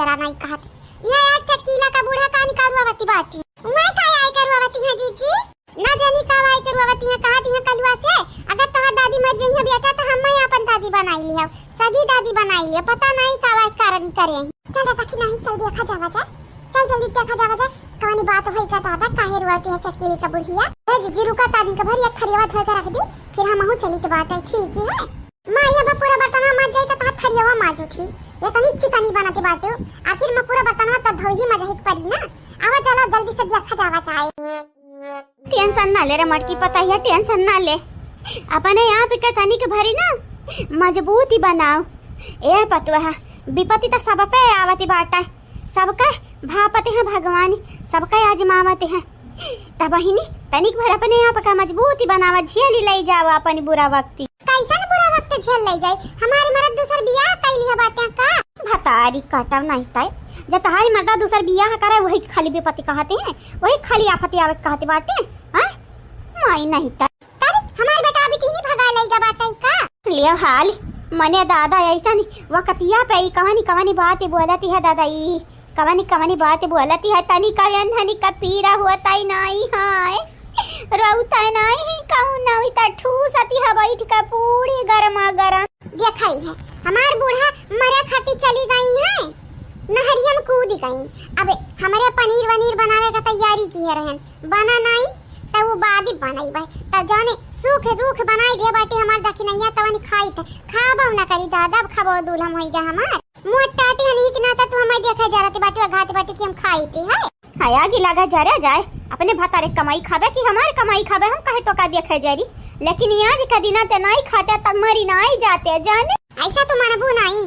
जरा नाहीं कहत। यह एक चटकीला का बूढ़ा कान का रुआवती बाटी। मैं का आई का रुआवती है जीजी? ना जानी का आई का रुआवती है, कहत है कलुआ से, अगर तोहार दादी मर जइहैं बेटा तो हम ही अपन दादी बनाई लिहब, सगी दादी बनाई लिहब, पता नाहीं का आई कारण करे। चल दादा कि नाहीं, चल देखा जावा जाए, चल जल्दी देखा जावा जाए, कवनी बात होई का दादा, काहे रुआती है चटकीली का बुढ़िया। ए जीजी रुका, तानी का भर ये थरियावा धोए के रख दी, फिर हमहू चली तो बाटे, ठीक ही है। माई, अब पूरा बर्तनवा मज जाई त तोहार थरियावा माज उठी। ये तनी चिकनी बनत बाटू। आखिर में पूरा बर्तनवा तो धोही मजही के पड़ी ना। आवा चलो जल्दी से देखा जावा चाहे। टेंशन ना ले रे मटकी पतहिया, टेंशन ना ले। अपने आप के तनिक भरी ना मजबूती बनाओ। ए पतुआ, विपत्ति त सब पे आवत बाटे। सबका भापत हैं भगवान, सबका आजमावत हैं। तब बहिनी, तनिक भर अपने आप का मजबूती बनावा, झेली लई जावा अपन बुरा वक्ती। कैसन बुरा वक्त झेल लई जाई? हमारे मरद दूसर बियाह कई लिया बाटे का? भतारी काटब नहीं तय, जब तहारी मर्दा दूसर बियाह करे, वही खाली विपत्ति कहते हैं, वही खाली आफत आवत कहते बाटे, हाँ? माई नहीं तय। तब हमार बेटा अभी तीनी भगा लइगा बाटइ का? लियो हाल, मने दादा अइसन वकतिया पे ई कवनी कवनी बात बोलती है दादा, ई कवनी कवनी बात बोलती है, तनी का अनधनी का पीरा होतइ नाई है, रोतइ नाई है, कहूँ ना होई त ठूसती है बैठ के पूरी गरमा गरम। देखइ है, हमार बूढ़ा मरे खातिर चली गई है, नहरिया में कूद गई। अब हमरे पनीर वनीर बनावे का तैयारी किहे रहन, बना नाई, त उ बादी बनइबे। त जौने सूख रूख बनाई दे बाटे हमार दखिनैया, तवन खाइत खाबो न करी दादा, अब खाबो दूल्हम होइगा हमार। मोट टाटी हन, ई के नाता तू हमार देखे जरत बाटे, घात बाटे कि हम खाइत है। हाय, आगी लगा जरे जाए, अपने भतारे कमाई खाबे कि हमार कमाई खाबे, हम कहे तो का देखे जरी, लेकिन ई आज का दिना ते नाई खाते त मरी नाई जाते जाने। ऐसा तो मनबू नाई।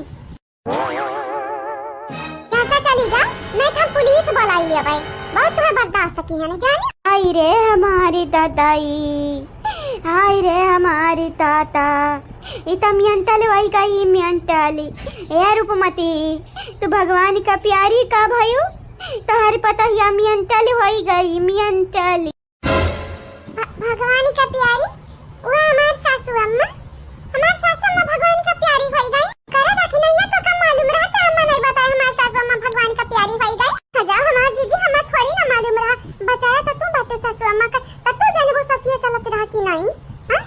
यहाँ से चली जा, नहीं तो हम पुलिस बुलाई लेबै। बहुत तुम्हें बर्दाश्त की है, नहीं जानी। आई रे हमारी दादाई, आई रे हमारी दादा, ई त मेंटल होई गई, मेंटल। ए रूपमती, तू भगवान का प्यारी का भयू, तोहर पतहिया मेंटल होई गई, मेंटल। भ-, भगवान का प्यारी, वो हमार सासू अम्मा, हमार सासू अम्मा भगवान का प्यारी होई गई। करे रखी नहीं है तो का मालूम रहा, तो अम्मा नहीं बताए हमार सासू अम्मा भगवान का प्यारी होई गई। हजा हमार जीजी, हमार थोड़ी ना मालूम रहा, बचाया तो तू बाटे सासू अम्मा का, तब तू जानबो ससिया चलत रहा कि नहीं, हाँ?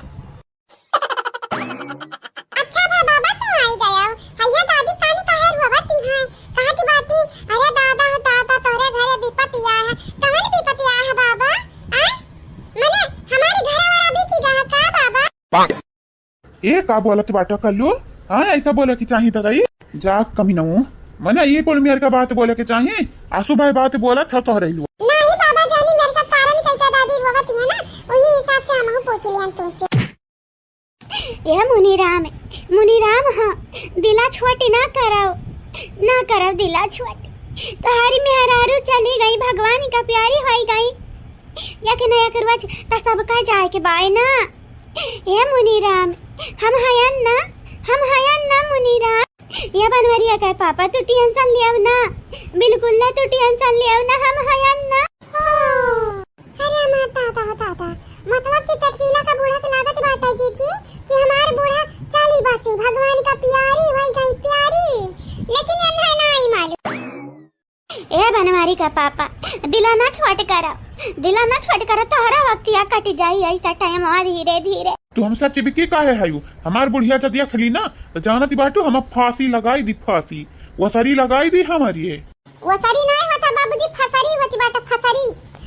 अच्छा भा बाबा, तू आई गया। हैया दादी कानी काहे रोवती है? कहती बाटी, अरे दादा हो दादा, तोहरे घरे विपत्ति आया है। कवन विपत्ति आया है बाबा? आय? मने हमारी घर वाला भी की गया का बाबा? ए, का बोलत बाटा कल्लू? हाँ, ऐसा बोले के चाही दादा, ये जा कमी न हो। मने ये बोल मेरे का बात बोले के चाही। आसू भाई बात बोलत है तोहरे लू। नहीं बाबा जानी, मेरे का कारण कई का दादी रोवती है ना, वही हिसाब से हम पूछ लिया तुमसे। ए मुनीराम, मुनीराम, हाँ, दिला छोटी ना करव, ना करव दिला छोटी। तोहारी मेहरारू चली गई, भगवान का प्यारी होई गई। या के ना एक रोज त सबका जाए के बाय ना। ए मुनीराम, हम हयन ना, हम हयन ना मुनीराम। या बनवरिया के पापा, तू टेंशन लियाव ना, बिल्कुल ना, तू टेंशन लियाव ना, हम हयन ना। अरे हमार दादा हो दादा, मतलब कि चटकीला का बूढ़ा के लागत बाटे जीजी कि हमार बूढ़ा चाली बसी भगवान का प्यारी होई गई प्यारी, लेकिन एन्हे नाई मालूम। ए बनवारी का पापा, दिला ना छोट करा, दिला ना छोट करा, तोहरा वक्तिया कट जाई ऐसा टाइम और धीरे धीरे। तू हमसे चिपकी काहे हयू? हमार बुढ़िया जदिया खली ना, तो जानत बाटू हम फांसी लगाई दी, फांसी, वसरी लगाई दी हमारी ये। वसरी नाय होता बाबूजी, फसरी होती बाटे, फसरी।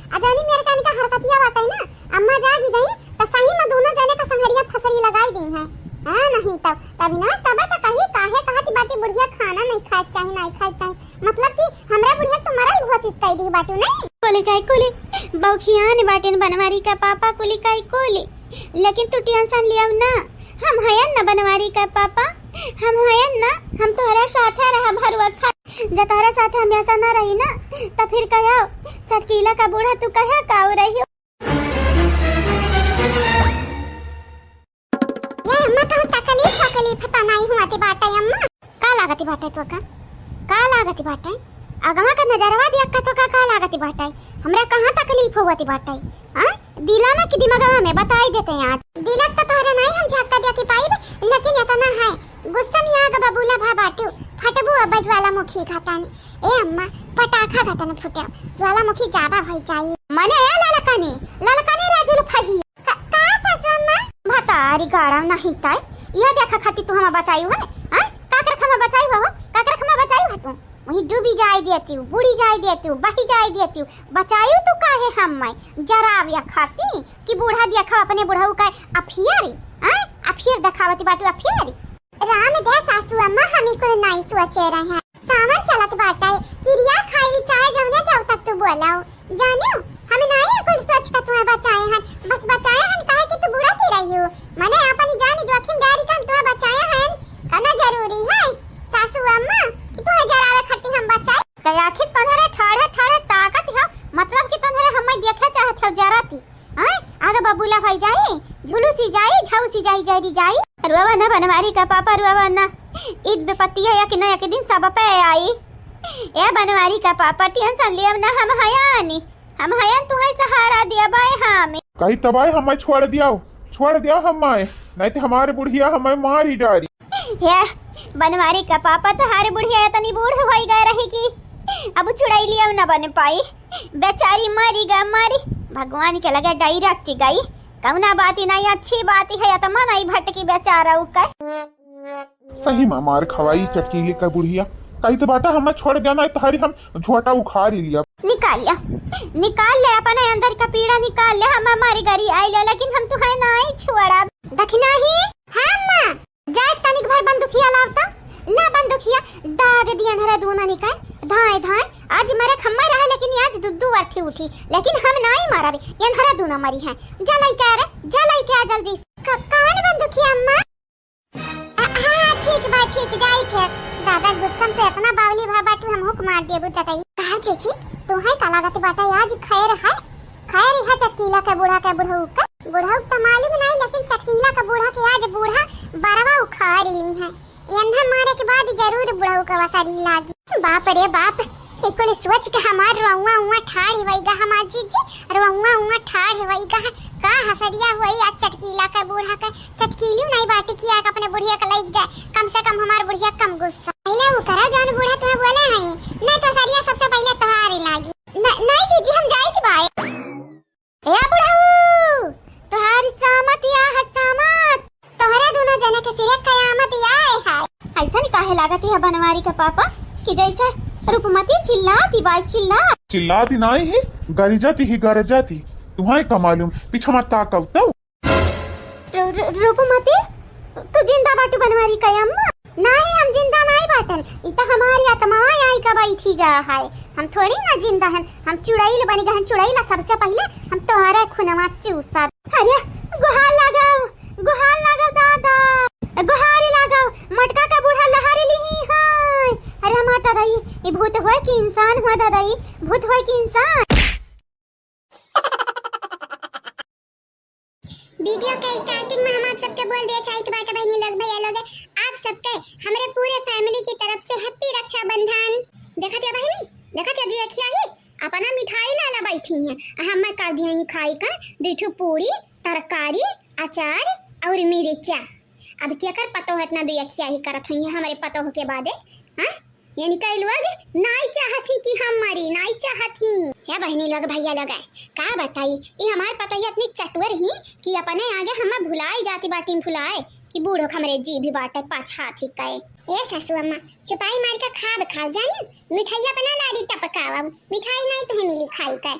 आ जानी मेरे कान का हरकतिया बाटे ना, अम्मा जागी गई, तो सही में दोनों जने का संघरिया फसरी लगाई दी है। हाँ, नहीं तब, तभी ना, तब तो कही, काहे कहती बाटी बुढ़िया खाना नहीं खाए चाही, नहीं खाए चाही। मतलब कि हमरा बुढ़िया तो मरल घोषित कर दी बाटू, नहीं? कोले काय कोले, बौखियान बाटेन बनवारी का पापा, कोले काय कोले। लेकिन तू टेंशन लियाव ना, हम हयन ना बनवारी का पापा, हम हयन ना, हम तोहरा साथे रहब हर वक्त। जब तोहरा साथे हमेशा ना रही ना, त फिर कहो चटकीला का बूढ़ा तू कहे काऊ रही हो? ये अम्मा कहूँ तकलीफ वकलीफ त नाई हुआ ती बाटे अम्मा? का लागती बाटे तो का? का लागती बाटे? अगवा का नजरवा देख के तो का, का लागती बाटे? हमरा कहाँ तकलीफ हुआ ती बाटे? हाँ? दिला में कि दिमागवा में बताई देते हैं आज। दिला तो तोहरे नाई हम झक्का दे के पाइब, लेकिन इतना है, गुस्सा में आग बबूला भा बाटू, फटबू अब ज्वालामुखी घतन। ए अम्मा, पटाखा घतन फुटे, ज्वालामुखी ज्यादा भई जाई। मने ए ललकनी, ललकनी राजुल फही। का, का सासू अम्मा? भतारी गाड़ा नहीं ताई, यह देखा खाती तू हमा बचाई है, हाँ? काकर खमा बचाई हो, काकर खमा बचाई हो तू? वहीं डूबी जाए देती हूँ, बूड़ी जाए देती हूँ, बही जाए देती हूँ, बचाई तू काहे हम मैं? जराव या खाती कि बूढ़ा देखा अपने बुढ़ऊ का अफियरी, हाँ? अफियर देखावती बाटू अफियरी। राम दे सासू अम्मा, हम ई कुल नाई सोचे रहे। सावन चलत बाटे, किरिया खाई चाहे जौने देव तक तू बोलाओ। जानियो, हम नाई ई कुल सोच के तुम्हें बचाए हन, बस बचाए हन काहे कि तू बुढ़ा की रही हो। मने अपन जान जोखिम डारी के हम तुम्हें बचाए हन। कना जरूरी है सासू अम्मा कि तुम्हें जरावे खट्टी हम बचाए? तो आखिर तोहरे ठाढ़े ठाढ़े ताकत है, मतलब कि तोहरे हमें देखे चाहत हो जराती। आय, आगे बबूला भई जाई, झुलुसी जाई, झौसी जाई, जरी जाई। रुआवा न बनवारी का पापा, रुआवा न। ईद बेपत्तिया एक न एक दिन सब पे आई। ए बनवारी का पापा, tension लियब न, हम हयानी। हम हयन तुहई सहारा दिया बाय हमें। कही तबाय हमें छोड़ दियाओ, छोड़ दियाओ हमें, नहीं तो हमारे बुढ़िया हमें मारी डारी। हे बनवारी का पापा, तोहार बुढ़िया इतनी बूढ़ होई गए रही कि अब चुड़ैलिया न बन पाई। बेचारी मरी गा मरी, भगवान के लगे direct गई। कौना बात ही नहीं, अच्छी बात ही है, आत्मा नहीं भटकी बेचारा उकर। सही में मार खवाई चटकीली का बुढ़िया। कही तो बाटा हमें छोड़ देना है, तोहरी हम झोटा उखाड़ ही लिया। निकाल ले, निकाल ले अपने अंदर का पीड़ा निकाल ले, हम हमारी गरी आई ले, लेकिन हम तुहई नहीं छोड़ब। दखिना ही। हाँ अम्मा। जाए तनिक भर बंदुखिया लावता, ला बंदुखिया, दाग दियन हरा दूना निकाय, धाए धाए, आज मरे खम्मा रहे, लेकिन आज दुद्दू अर्थी उठी, लेकिन हम नाई मारबे, यन हरा दूना मरी है। जा लइके आ रे, जा लइके आ जल्दी से। क-, कौन बंदुखिया अम्मा? अ, हाँ, हाँ, ठीक बा, ठीक, जाई थे। दादा गुस्सा में तो इतना बावली भा बाटू, हम हुक मार देबू दतई। कहा चेची, तू है का लागत बाटा, आज खैर है? खैर इहा चटकीला के बूढ़ा के बुढ़ऊ का। बुढ़ऊ त मालूम नहीं, लेकिन चटकीला का बूढ़ा के आज बूढ़ा बरवा उखाड़ ली है। एन्हा मारे के बाद जरूर बुढ़ऊ का वसरी लागी। बाप रे बाप, ई कुल सोच के हमार रोउआ उआ ठाढ़ होइगा, हमार जीजी, रोउआ उआ ठाढ़ होइगा। का हसरिया होई आज चटकीला का बूढ़ा के, चटकीली नहीं बाटी कि आके अपने बुढ़िया के लइक जाए, कम से कम हमार बुढ़िया कम गुस्सा। पहले वो करा जान बूढ़ा तुम्हें बोले हैं, नहीं तो सरिया सबसे पहले तोहार ही लागी। न-, नहीं जीजी, हम जाइत बाए। ए बुढ़ऊ, तोहार सामत या है सामत। तोहरे दोनों जने के सिरे कयामत या है। ऐसन काहे लागत है बनवारी के पापा कि जैसे रूपमती चिल्लाती बाई चिल्ला। चिल्लाती नाई है, गरजाती ही गरजाती। तुम्हें का मालूम, पीछे मत ताकव तो। रू-, रू-, रूपमती, तू जिंदा बाटू बनवारी का अम्मा? नाही, हम जिंदा नाही बाटन, ई त हमारी आत्मा आई का बैठी गा है। हम थोड़ी ना जिंदा हन, हम चुड़ैल बनी गहन। चुड़ैल, सबसे पहले हम तोहरे खुनवा चूसब। अरे, गुहार लागव, गुहार लागव दादा, गुहार लागव, मटका का बूढ़ा लहार लिही है। अरे माता दाई, ई भूत हुआ कि इंसान हुआ दादा, ई भूत हुआ कि इंसान? वीडियो के starting में हम आप सबके बोल दिए चाहित बाटे बहनी लोग, भैया लोग, आप सबके हमरे पूरे family की तरफ से happy रक्षाबंधन। देखत या बहनी, देखत या दुई अखिया ही अपना मिठाई लाला बैठी हैं, आ हम कर दिया ही खाई का दुई ठो पूरी, तरकारी, अचार और मिर्चा। अब केकर पतोह इतना दुई अखिया ही करत हुई है हमरे पतोह के बादे, हाँ? यानी कई लोग नाई चाहत ही कि हम मरी, नाई चाहत ही। हे बहनी लोग, भैया लोग, का बताई, ई हमार पतोहिया इतनी चटुअर ही कि अपने आगे हमें भुलाई जाती बाटी, भुलाए कि बूढ़ो हमरे जी भी बाटे पाछा थी कहे। ए सासू अम्मा, चुपाई मार के खाब खाओ, जाने मिठाइया बना लारी टपकावा, मिठाई नाई तुम्हें मिली खाई का।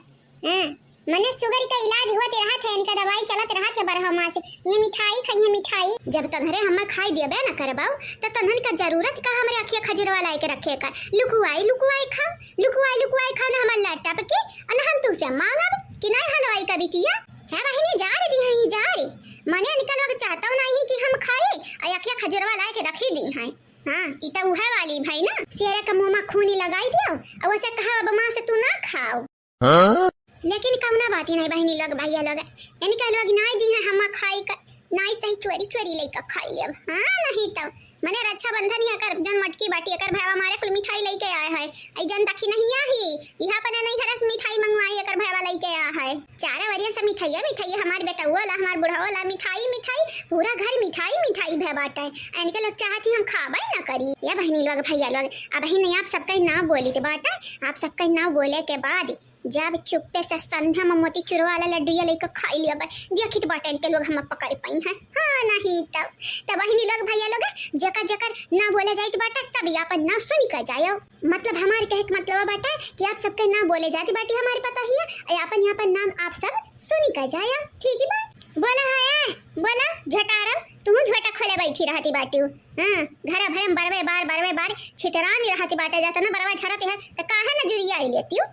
हाँ, मने sugar का इलाज होत रहत है, इनका दवाई चलत रहत है बारह मास। ये मिठाई खाई है, मिठाई। जब तन्हरे हमर खाई देबे न करबाऊ, त तन्हन का जरूरत का हमरे अखिया खजुरवा लाए के रखे का? लुकुआई, लुकुआई खाओ, लुकुआई, लुकुआई खाओ, न हमर लैपटॉप की, और न हम तुमसे मांगब कि नहीं हलवाई का बिटिया। है बहिनी, जा रे दी है, जा रे। मने निकलवा के चाहता हूँ नहीं कि हम खाई, और अखिया खजुरवा लाए के रखी दी है। हाँ, ई त उहे वाली भाई ना, शेरे का मुंह में खूनी लगाई दियो, और उसे कहा, "अब माँ से तू ना खाओ।" हाँ? लेकिन कौना बात ही नहीं बहिनी लोग, भैया लोग, इनका लोग नाई दी है हमा खाई का, नाई सही चोरी चोरी लइका खाई लेब। हाँ, नहीं तो मने रक्षाबंधन ही एकर जौन मटकी बाटी, एकर भैया मारे कुल मिठाई लइके आए है। आई जौन दखिनहिया ही, इहा अपने नैहर से मिठाई मंगवाई, एकर भैया लइके आ है। चारा वरियन से मिठाइया, मिठाइया, हमार बेटउआ ला, हमार बुढ़वा ला, मिठाई, मिठाई, पूरा घर मिठाई, मिठाई भय बाटे। इनके लोग चाहत ही हम खाबे ना करी। या बहिनी लोग, भैया लोग, अबहिन आप सबका नाव बोली के बाटे, आप सबका नाव बोले के बाद जब चुप्पे से संध्या में मोती चूर वाला लड्डूया लइके खाई लिया बा, देखित बाटे इनके लोग हम पकड़ पाई हैं। हाँ, नहीं तब, तब बहिनी लोग, भैया लोग, जेकर जेकर नाव बोले जाइत बाटे, सब आपन नाव सुनी के जायो। मतलब हमार कहे के मतलब बाटे कि आप सबका नाव बोले जाती बाटी हमार पतोहिया, ए आपन आपन नाम आप सब सुनी के जायो, ठीक ही बा? बोला है, बोला झोटारो, तुहू झोटा खोले बैठी रहती बाटिउ। हाँ, घर भरे में बरवे बार, बरवे बार छितरानी रहती बाटे, जाता ना बरवा झरत है, त काहे ना जुरिया आई लेतिउ?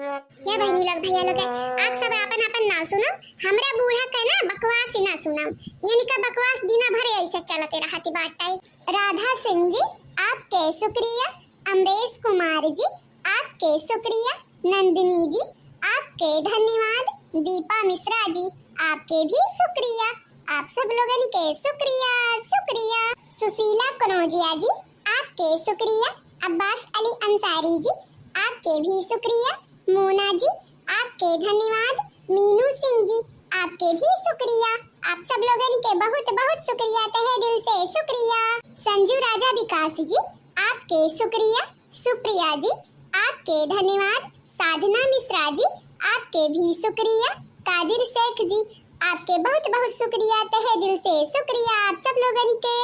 हे बहिनी लोग, भैया लोग, आप सब आपन आपन नाव सुनो, हमरा बूढ़ा के ना बकवास ना सुनाओ। इनका बकवास दिना भर ऐसे चलते रहती बाटे। राधा सिंह जी, आपके शुक्रिया। अमरेश कुमार जी, आपके शुक्रिया। नंदिनी जी, आपके धन्यवाद। दीपा मिश्रा जी, आपके भी शुक्रिया। आप सब लोगन के शुक्रिया, शुक्रिया। सुशीला कनौजिया जी, आपके शुक्रिया। अब्बास अली अंसारी जी, आपके भी शुक्रिया। मोना जी, आपके धन्यवाद। मीनू सिंह जी, आपके भी शुक्रिया। आप सब लोगन के बहुत बहुत शुक्रिया, तहे दिल से शुक्रिया। संजू राजा विकास जी, आपके शुक्रिया। सुप्रिया जी, आपके धन्यवाद। साधना मिश्रा जी, आपके भी शुक्रिया। कादिर शेख जी, आपके बहुत बहुत शुक्रिया, तहे दिल से शुक्रिया आप सब लोगन के।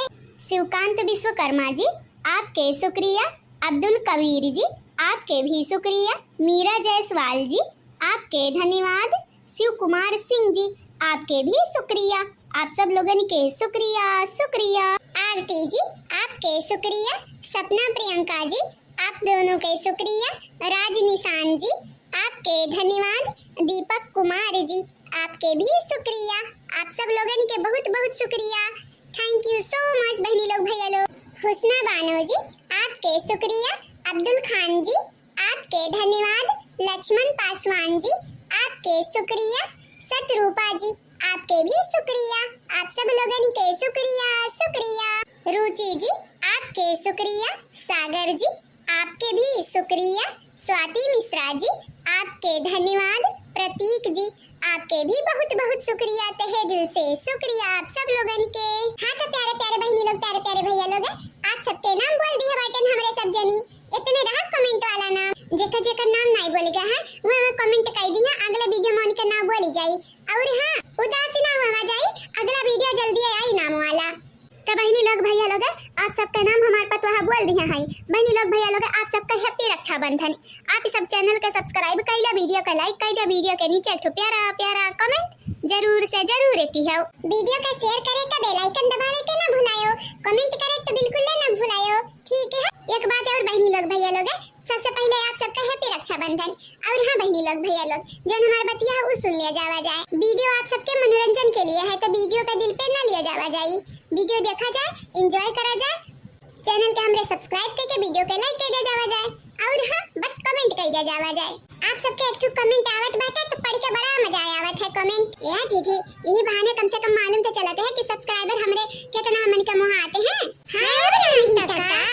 शिवकांत विश्वकर्मा जी, आपके शुक्रिया। अब्दुल कबीर जी, आपके भी शुक्रिया। मीरा जायसवाल जी, आपके धन्यवाद। शिव कुमार सिंह जी, आपके भी शुक्रिया। आप सब लोगन के शुक्रिया, शुक्रिया। आरती जी, आपके शुक्रिया। सपना प्रियंका जी, आप दोनों के शुक्रिया। राज निशान जी, आपके धन्यवाद। दीपक कुमार जी, आपके भी शुक्रिया। आप सब लोगन के बहुत बहुत शुक्रिया। Thank you so much बहनी लोग, भैया लोग। हुस्ना बानो जी, आपके शुक्रिया। अब्दुल खान जी, आपके धन्यवाद। लक्ष्मण पासवान जी, आपके शुक्रिया। सतरूपा जी, आपके भी शुक्रिया। आप सब लोगन के शुक्रिया, शुक्रिया। रुचि जी, आपके शुक्रिया। सागर जी, आपके भी शुक्रिया। स्वाति मिश्रा जी, आपके धन्यवाद। प्रतीक जी, आपके भी बहुत बहुत शुक्रिया, तहे दिल से शुक्रिया आप सब लोगन के। हाँ तो प्यारे प्यारे बहनी लोग, प्यारे प्यारे भैया लोग, आप सबके नाम बोल दिया बाटन हमरे सब जनी। इतने रहा comment वाला नाम, जेकर जेकर नाम नाई बोल गया है, वह comment कर दिया, अगले video में उनके नाम बोली जाई। और हाँ, उदास ना हुआ जाई, अगला video जल्दी आई नाम वाला। तो बहनी लोग, भैया लोग, आप सबका नाम हमार पतोहा बोल दिया है। बहनी लोग, भैया लोग, आप सबका happy रक्षाबंधन। आप इस सब channel के subscribe कैला, video के like कर दिया, video के नीचे एक ठो प्यारा प्यारा comment जरूर से जरूर किहो। Video के share करे का bell icon दबावे के ना भुलायो, comment करे तो बिल्कुल ना भुलायो, ठीक है? एक बात और बहनी लोग, भैया लोग, सबसे पहले आप सबका happy रक्षाबंधन। और हाँ बहनी लोग, भैया लोग, जौन हमार बतिया है, उ सुन लिया जावा जाए। Video आप सबके मनोरंजन के लिए है, तो video का दिल पे ना लिया जावा जाए। Video देखा जाए, enjoy करा जाए, channel के हमरे subscribe करके video के like कर दिया जावा जाए। और हाँ, बस comment कर दिया जावा जाए। आप सबके एक ठो comment आवत बाटे, तो पढ़ के बड़ा मजा आवत है comment। या जीजी, यही बहाने कम से कम मालूम तो चलत है कि subscriber हमरे कितना हमन के मुँह आते हैं। हाँ, और नहीं तो का?